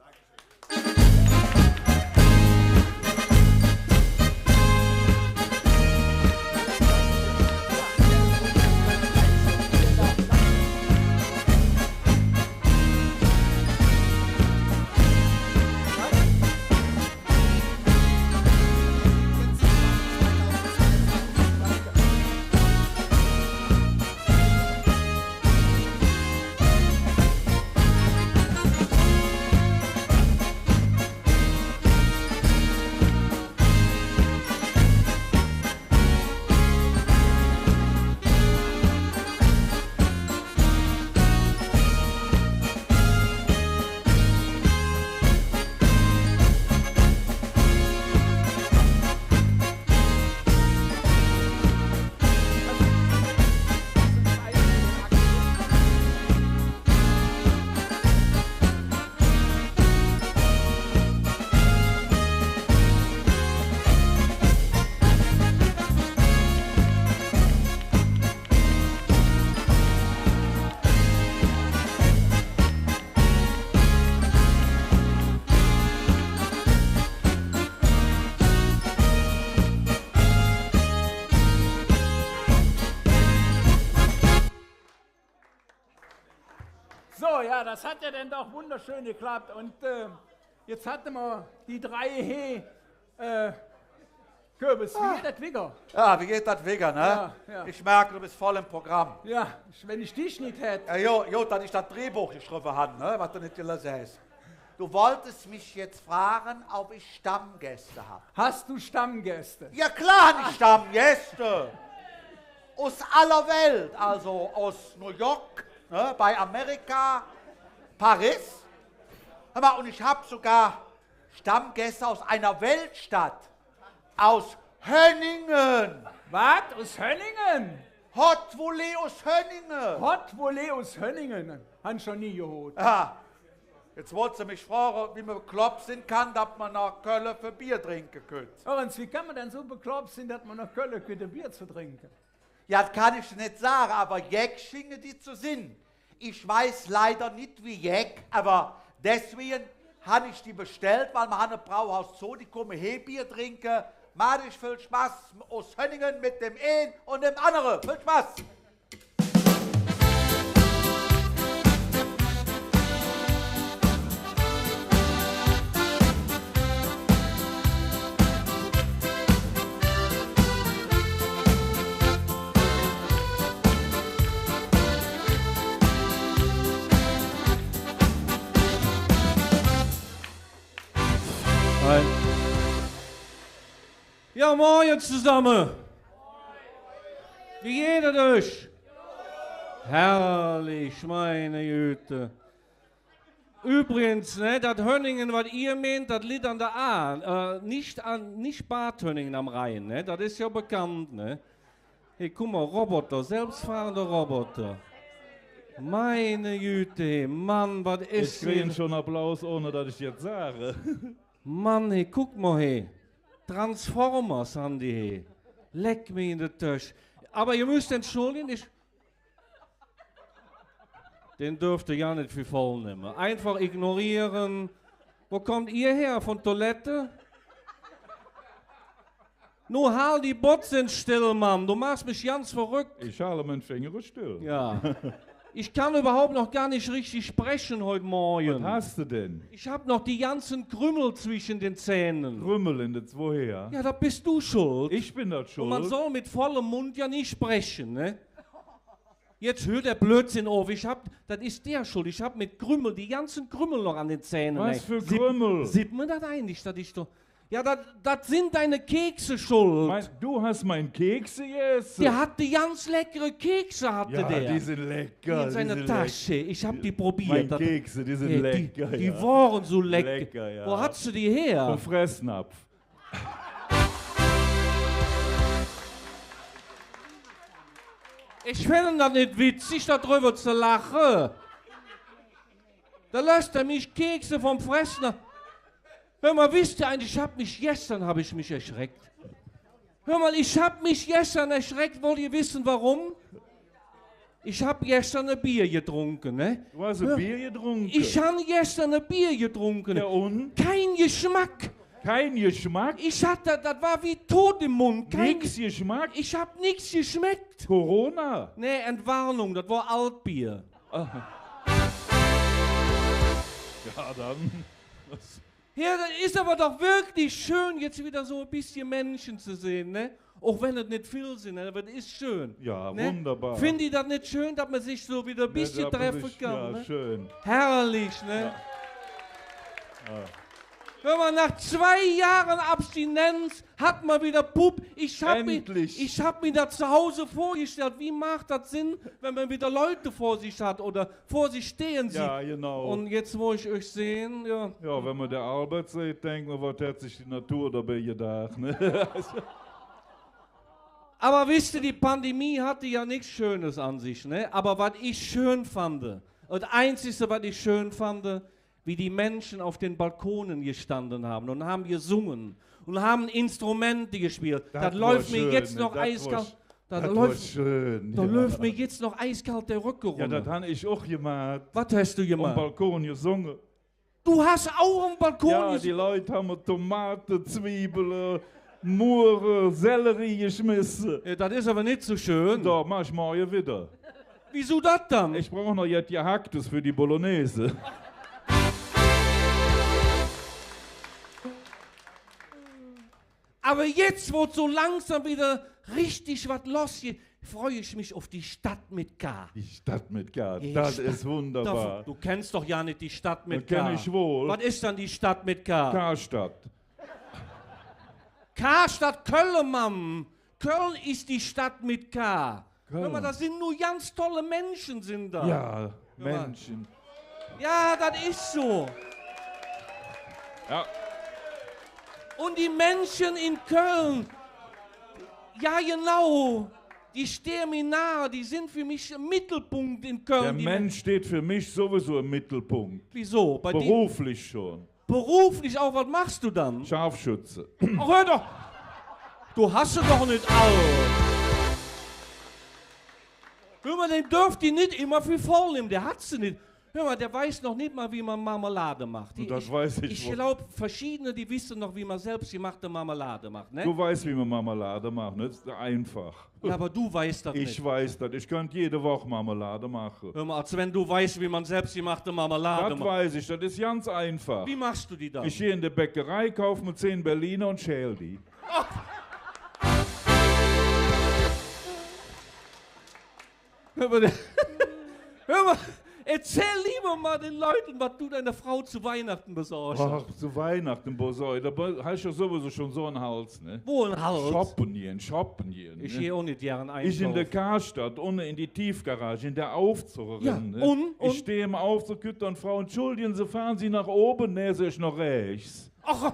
So, ja, das hat ja dann doch wunderschön geklappt. Und, äh, jetzt hatte mer die drei he, äh, Köbes. Wie geiht dat wigger? Ja, wie geiht dat wigger, ne? Ja, ja. Ich merke, du bist voll im Programm. Ja, ich, wenn ich dich nit hätt. Ja, jo, jo, dat ich dat Drehbuch geschrieben han, ne? Wat du nit gelesen häs. Du wolltest mich jetzt fragen, ob ich Stammgäste hab. Hast du Stammgäste? Ja, klar hab ich Stammgäste. Aus aller Welt, also aus New York, ne, bei Amerika, Paris. Hör mal, und ich hab sogar Stammgäste aus einer Weltstadt. Aus Hönningen. Wat? Aus Hönningen? Hot Volley aus Hönningen. Hot Volley aus Hönningen? Han ich noch nie gehoot. Ja. Jetzt wollts de mich froge, wie mer beklopp sin kann, dat mer noh Kölle för Bier drinke köönt. Hör ens, wie kann mer dann su beklopp sin, dat mer noh Kölle köönt, öm Bier ze drinke? Ja, dat kann ich nit sage, ävver jeck schinge die ze sin. Ich weiß leider nit, wie jeck, ävver deswäge han ich die bestellt, weil mer han e Brauhaus zo, die kumme hee Bier drinke. Maht üch vill Spass us Hönninge met dem een un dem andere. Vill Spass! Hei. Jo, moin zesamme. Wie geiht et üch? Herrlich, meine Güte. Übrigens, ne, dat Hönningen, wat ehr meint, dat litt an der Ahr, äh, nit an, nit Bad Hönningen am Rhein, ne? Dat es jo bekannt, ne? Hey, guck mal, Roboter, selbstfahrende Roboter. Meine Güte, hey, Mann, wat es Ich krieg schon Applaus, ohne dass ich jetzt sage. Mann, hey, guck mal, hey. Transformers han die, hey. Leck mich in de Tösch. Aber ihr müsst entschuldigen, ich Dä dörfte jo nit för voll nemme. Einfach ignorieren. Wo kommt ihr her? Von Toilette? Nu hal die Botze still, Mann. Du machst mich ganz verrückt. Ich halte meine Finger still. Ja. Ich kann überhaupt noch gar nicht richtig sprechen heute Morgen. Was hast du denn? Ich hab noch die ganzen Krümel zwischen den Zähnen. Krümel in de Zwohe, ja? Ja, da bist du schuld. Ich bin da schuld. Und man soll mit vollem Mund ja nicht sprechen, ne? Jetzt hör der Blödsinn auf. Ich hab, dat is der schuld. Ich hab mit Krümel, die ganzen Krümel noch an den Zähnen, ey. Was für Krümel? Sieht, sieht man dat eigentlich, dat ich doch, ja, dat, dat sind deine Kekse schuld. Mein, du hast mein Kekse gegessen? Der hatte ganz leckere Kekse, hatte der. Ja, die sind lecker, die sind lecker. In seiner Tasche. Ich hab die probiert. Meine Kekse, die sind lecker, ja. Die waren so lecker. Lecker, ja. Wo hast du die her? Vom Fressnapf. Ich find dat nit witzig, do drüvver ze lache. Do lööt ehr mich Kekse vum Fressnapf. Hör mal, wisst ihr eigentlich, ich hab mich gestern, hab ich mich erschreckt. Hör mal, ich hab mich gestern erschreckt, wollt ihr wissen, warum? Ich hab gestern e Bier getrunken, ne? Du hast ein Bier getrunken? Ich hab gestern e Bier getrunken. Ja, und? Kein Geschmack. Kein Geschmack? Ich hatte, dat war wie tot im Mund. Kein Nix Geschmack? Ich hab nix geschmeckt. Corona? Nee, Entwarnung, dat war Altbier. Ah. Ja, dann. Ja, dat is ävver doch wirklich schön, jetzt widder su e bessche Minsche ze sinn, ne? Och wenn et nit vill sin, ävver et es schön. Ja, ne? Wunderbar. Findt ehr dat nit schön, dat mer sich su widder e bessche treffe kann, ne? Ja, schön. Herrlich, ne? Ja. Ja. Hör mal, nach zwei Johr Abstinenz hät mer widder Pupp. Endlich. Ich hab mir, ich hab mir dat zo Hus vürgestallt. Wie mag dat sin, wann mer widder Lück vür sich hät oder vür sich stehn süht. Ja, genau. Un jetz, wo ich üch sinn, jo. Ja, wann mer de Albert süht, denkt mer, wat hät sich die Natur dobei gedaach, ne? Ävver wisst ehr, die Pandemie hatt jo nix Schönes an sich, ne? Ävver wat ich schön fand, dat Einzigste, wat ich schön fand, wie die Menschen auf den Balkonen gestanden haben und haben gesungen und haben Instrumente gespielt. Dat läuf mir jetz noch eiskalt. Dat wor schön, dat wor schön, jo. Dat läuf mir jetz noch eiskalt der Röcke runner. Jo, dat han ich och gemaht. Wat häs do gemaht? Am Balkon gesunge. Do häs och am Balkon ges- Jo, die Lück han Tomate, Zwiebele, Muure, Sellerie geschmesse. Jo, dat es ävver nit su schön. Doch, maach ich morge widder. Wiesu dat dann? Ich bruch noch jet Gehacktes för die Bolognese. Ävver jetz, wo su langsam widder richtig wat loss geiht, Freu ich mich op die Stadt met K. Die Stadt met K, dat es wunderbar. Do kenns doch jo nit die Stadt met K. Dat kenn ich wohl. Wat es dann die Stadt met K? Karstadt. Karstadt, Kölle, Mamm. Kölle es die Stadt met K. Kölle. Hür ens, do sin nor ganz tolle Minsche sin do. Jo, Minsche. Jo, dat es su. Jo. Un die Minsche en Kölle, jo, genau, die steihe mer noh, die sin för mich em Meddelpunk en Kölle. Der Minsch steiht för mich sowieso em Meddelpunk. Wieso? Beruflich schon. Beruflich och, wat mähs do dann? Scharfschütze. Ach, hür doch! Do häs se doch nit all. Hür ens, dä dörf die nit immer för voll nemme, dä hät se nit. Hür ens, dä weiß noch nit ens, wie mer Marmelad mäht. Dat weiß ich wohl. Ich gläuv, verschiedene, die wesse noch, wie mer selbstgemaachte Marmelad mäht, ne? Do weiß, wie mer Marmelad mäht, ne? Dat es einfach. Jo, ävver do weiß dat nit. Ich weiß dat. Ich künnt jede Woch Marmelad maache. Hür ens, als wenn do weiß, wie mer selbstgemaachte Marmelad mäht. Dat weiß ich, dat es ganz einfach. Wie mähs do die dann? Ich geh en de Bäckerei, kauf mer zehn Berliner un schäl die. Ach. Hür ens, hür ens, verzäll leever ens de Lück, wat do dinger Frau zo Weihnachte besorg häs. Ach, zo Weihnachte besorg. Do häs jo sowieso schon su ene Hals, ne? Wo ene Hals? Shoppe gonn, shoppe gonn, ne? Ich geh och nit gään einkaufe. Ich en de Karstadt, unge en de Tiefgarage, en der Aufzog eren, ne? Jo, un, un? Ich steh em Aufzog, kütt en Frau: „Entschuldigen Sie, fahren Sie nach oben?“ „Nä“, sag ich, „noch räächs.“ Ach,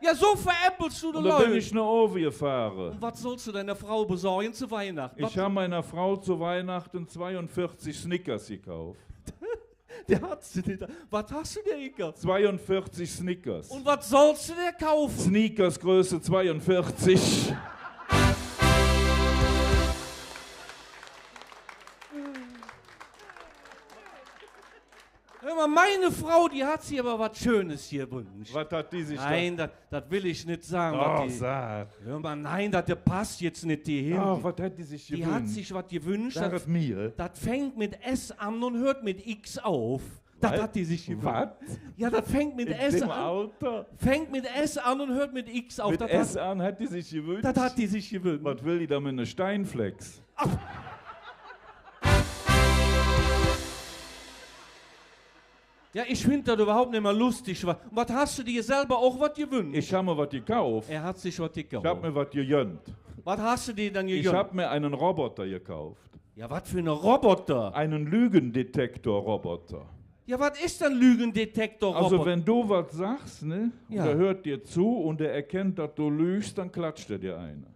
jo, su veräppels do de Lück. Un do ben ich noh ove gefahre. Un wat solls do dinger Frau besorge zo Weihnachte? Ich han minger Frau zo Weihnachte zweiunveezig Snickers gekauf. Dä hät se nit. Wat häs do der gekauf? Zweiunveezig Snickers. Un wat solls do der kaufe? Sneakers Größe zweiunveezig. Hür ens, ming Frau, die hät sich ävver wat Schönes gewünsch. Wat hät die sich dann? Nä, dat, dat well ich nit sage, wat die. Doch, sag. Hür ens, nä, dat pass jetz nit dohin. Doch, wat hät die sich gewünsch? Die hät sich wat gewünsch, dat, dat fängk met S aan un hürt met X op. Wat? Dat hät die sich gewünsch. Wat? Jo, dat fängk met S aan. In dem Alter? Fängk met S aan un hürt met X op. Met S aan hät die sich gewünsch? Dat hät die sich gewünsch. Wat well die dann met ene Steinflex? Ach. Jo, ich finge dat üvverhaup nit mih löstig. Wa-, wat häs do dir selver och wat gewünsch? Ich han mer wat gekauf. Hä hät sich wat gekauf. Ich han mer wat gegönnt. Wat häs do dir dann gegönnt? Ich han mer ene Roboter gekauf. Jo, wat för ene Roboter? Ene Lügendetektor-Roboter. Jo, wat es dann Lügendetektor-Roboter? Alsu, wann do wat sags, ne? Un dä hürt dir zo un dä erkennt, dat do lügs, dann klatscht hä dir eine.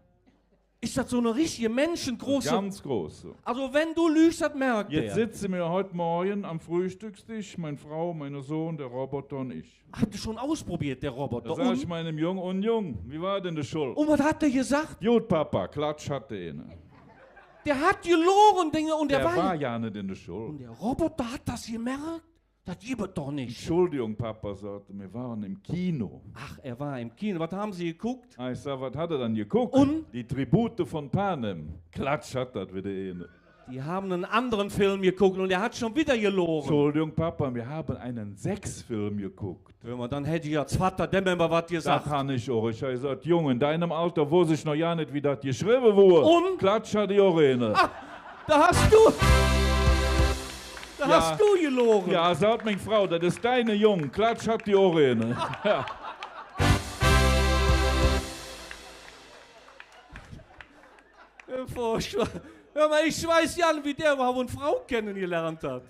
Es dat su ene richtige Minschegroße? Ganz große. Alsu, wann do lügs, dat merk dä. Jetz setze mer hügg Morge am Fröhstöcksdesch, ming Frau, minge Sohn, dä Roboter un ich. Häs do schon usprobeet, dä Roboter? Do sag ich mingem Jung: „Un Jung, wie wor et en der Schull?“ Un wat hät dä gesaht? „God, Papa“, klatsch, hät dä eine. Dä hät geloge, Dinger, un dä wor jo nit en der Schull. Un dä Roboter hät dat gemerk? Dat gitt et doch nit. „Entschuldigung, Papa“, säht hä, „wir waren im Kino.“ Ach, er war im Kino. Wat han se geguck? Ah, ich sag: „Wat hat er dann geguckt?“ „Un?“ „Die Tribute von Panem.“ Klatsch, hät dat widder eine. Die han ene andere Film geguck un dä hät schon widder geloge. „Entschuldigung, Papa, wir haben einen Sexfilm geguckt.“ Hür ens, dann hätt ich als Vatter däm ävver wat gesaht. Dat han ich och. Ich han gesaht: „Jung, en dingem Alter woss ich noch jo nit, wie dat geschrevve woodt.“ Un? Klatsch, hät die och eine. Ah, do häs do, do häs do geloge. Jo, säht ming Frau, dat es ding Jung. Klatsch, hät die och eine. Jo. Hür ens, ich weiß jo nit, wie dä üvverhaup en Frau kennegeliert hät.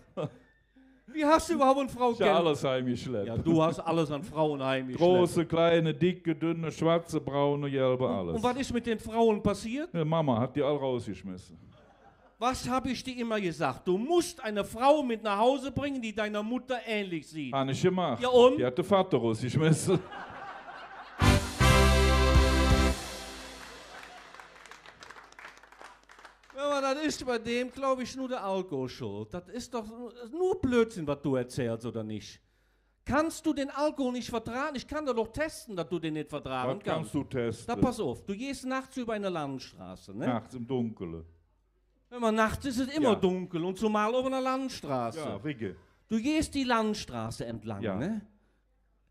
Wie häs do üvverhaup en Frau kennegeliert? Ich han alles heimgeschlepp. Jo, do häs alles an Fraue heimgeschlepp. Große, kleine, dicke, dünne, schwatze, braune, gelbe, alles. Un wat es met dä Fraue passeet? Jo, Mama hät die all erusgeschmesse. Was hab ich dir immer gesagt? Du musst eine Frau mit nach Hause bringen, die deiner Mutter ähnlich sieht. Han ich gemaht. Jo, un? Die hät der Vatter erusgeschmesse. Jo, ävver dat es bei däm, gläuv ich, nor der Alkohol schuld. Dat es doch nor Blödsinn, wat do verzälls, oder nit? Kanns do der Alkohol nit verdrage? Ich kann dat doch teste, dat do dä nit verdrage kanns. Wat kanns do teste? Do pass op, do geihs nachts üvver en der Landstroß, ne? Nachts em Dunkele. Ävver nachts es et immer dunkel un zomal op ener Landstroß. Jo, rigge. Do geihs die Landstroß entlang, ne?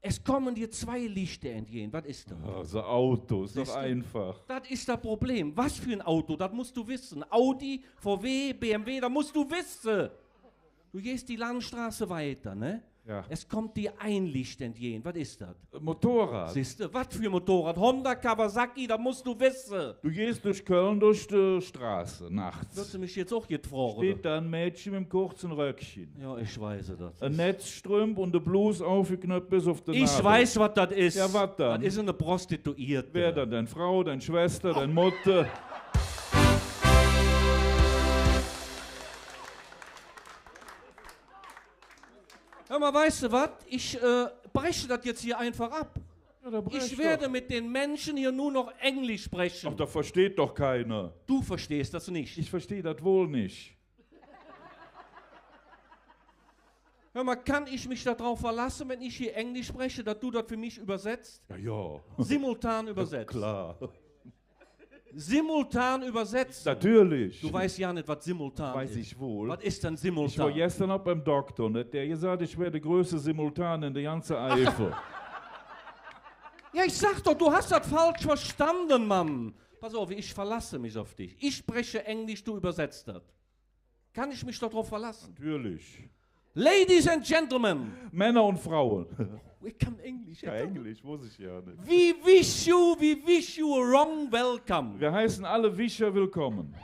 Es kommen dir zwei Lichter entgegen. Wat es dat? Ah, su Autos, doch einfach. Dat es dat Problem. Wat för e Auto? Dat muss do wesse. Audi, V W, B M W, dat muss do wesse. Do geihs die Landstroß wigger, ne? Ja. Es kommt dir ein Licht entgegen. Wat es dat? Motorrad. Sihs de? Wat för Motorrad? Honda, Kawasaki, dat muss do wesse. Du gehst durch Köln durch die Straße nachts. Wööds de mich jetz och jet froge? Steht da ein Mädchen mit einem kurzen Röckchen. Ja, ich weiß, dat es Netzstrümp und de Blus aufgeknöpft bis auf de Nabel. Ich weiß, wat dat es. Ja, wat dann? Dat es en Prostituierte. Wer dann? Deine Frau, deine Schwester, deine Mutter? Hör mal, weißt du wat? Ich, äh, breche dat jetzt hier einfach ab. Ja, dann brech doch. Ich werde mit den Menschen hier nur noch Englisch sprechen. Ach, das versteht doch keiner. Du verstehst das nicht. Ich verstehe das wohl nicht. Hör mal, kann ich mich da drauf verlassen, wenn ich hier Englisch spreche, dass du das für mich übersetzt? Ja, ja. Simultan übersetzt. Ja, klar. Simultan übersetzen. Natürlich. Du weißt ja nicht, was simultan ist. Weiß ich wohl. Was ist denn simultan? Ich war gestern auch beim Doktor und hat der gesagt, ich wäre der größte Simultan in der ganzen Eifel. Ja, ich sag doch, du hast das falsch verstanden, Mann. Pass auf, ich verlasse mich auf dich. Ich spreche Englisch, du übersetzt das. Kann ich mich darauf verlassen? Natürlich. Ladies and gentlemen. Männer und Frauen. Ich kann Englisch. Ja, Englisch, muss ich ja nicht. We wish you, we wish you a warm welcome. Wir heißen alle Wischer willkommen.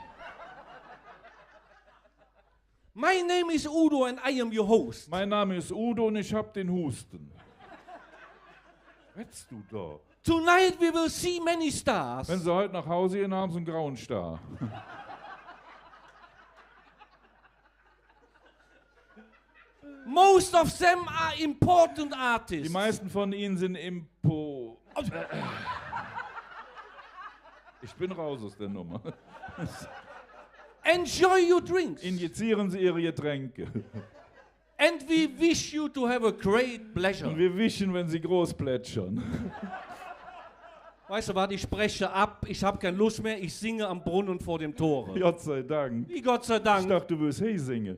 My name is Udo and I am your host. Mein Name ist Udo und ich hab den Husten. Was redest du da? Tonight we will see many stars. Wenn Sie heute nach Hause gehen, haben Sie einen grauen Star. Most of them are important artists. Die meisten von ihnen sind impo-, ich bin raus aus der Nummer. Enjoy your drinks. Injizieren Sie Ihre Getränke. And we wish you to have a great pleasure. Und wir wischen, wenn Sie groß plätschern. Weißt du was, ich breche ab, ich hab keine Lust mehr, ich singe am Brunnen vor dem Tore. Gott sei Dank. Wie Gott sei Dank? Ich dachte, du würdest Hey singen.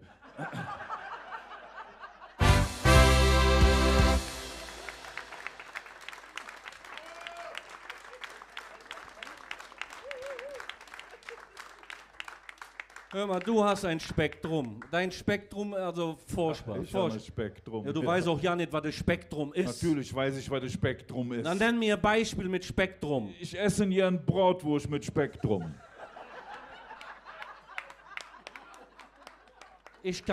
Hör mal, du hast ein Spektrum. Dein Spektrum, also furchtbar. Ach, ich hab ein Spektrum. Ja, du weißt auch ja nicht, was das Spektrum ist. Natürlich weiß ich, was das Spektrum ist. Dann nenn mir ein Beispiel mit Spektrum. Ich esse gern Bratwurst mit Spektrum. Ich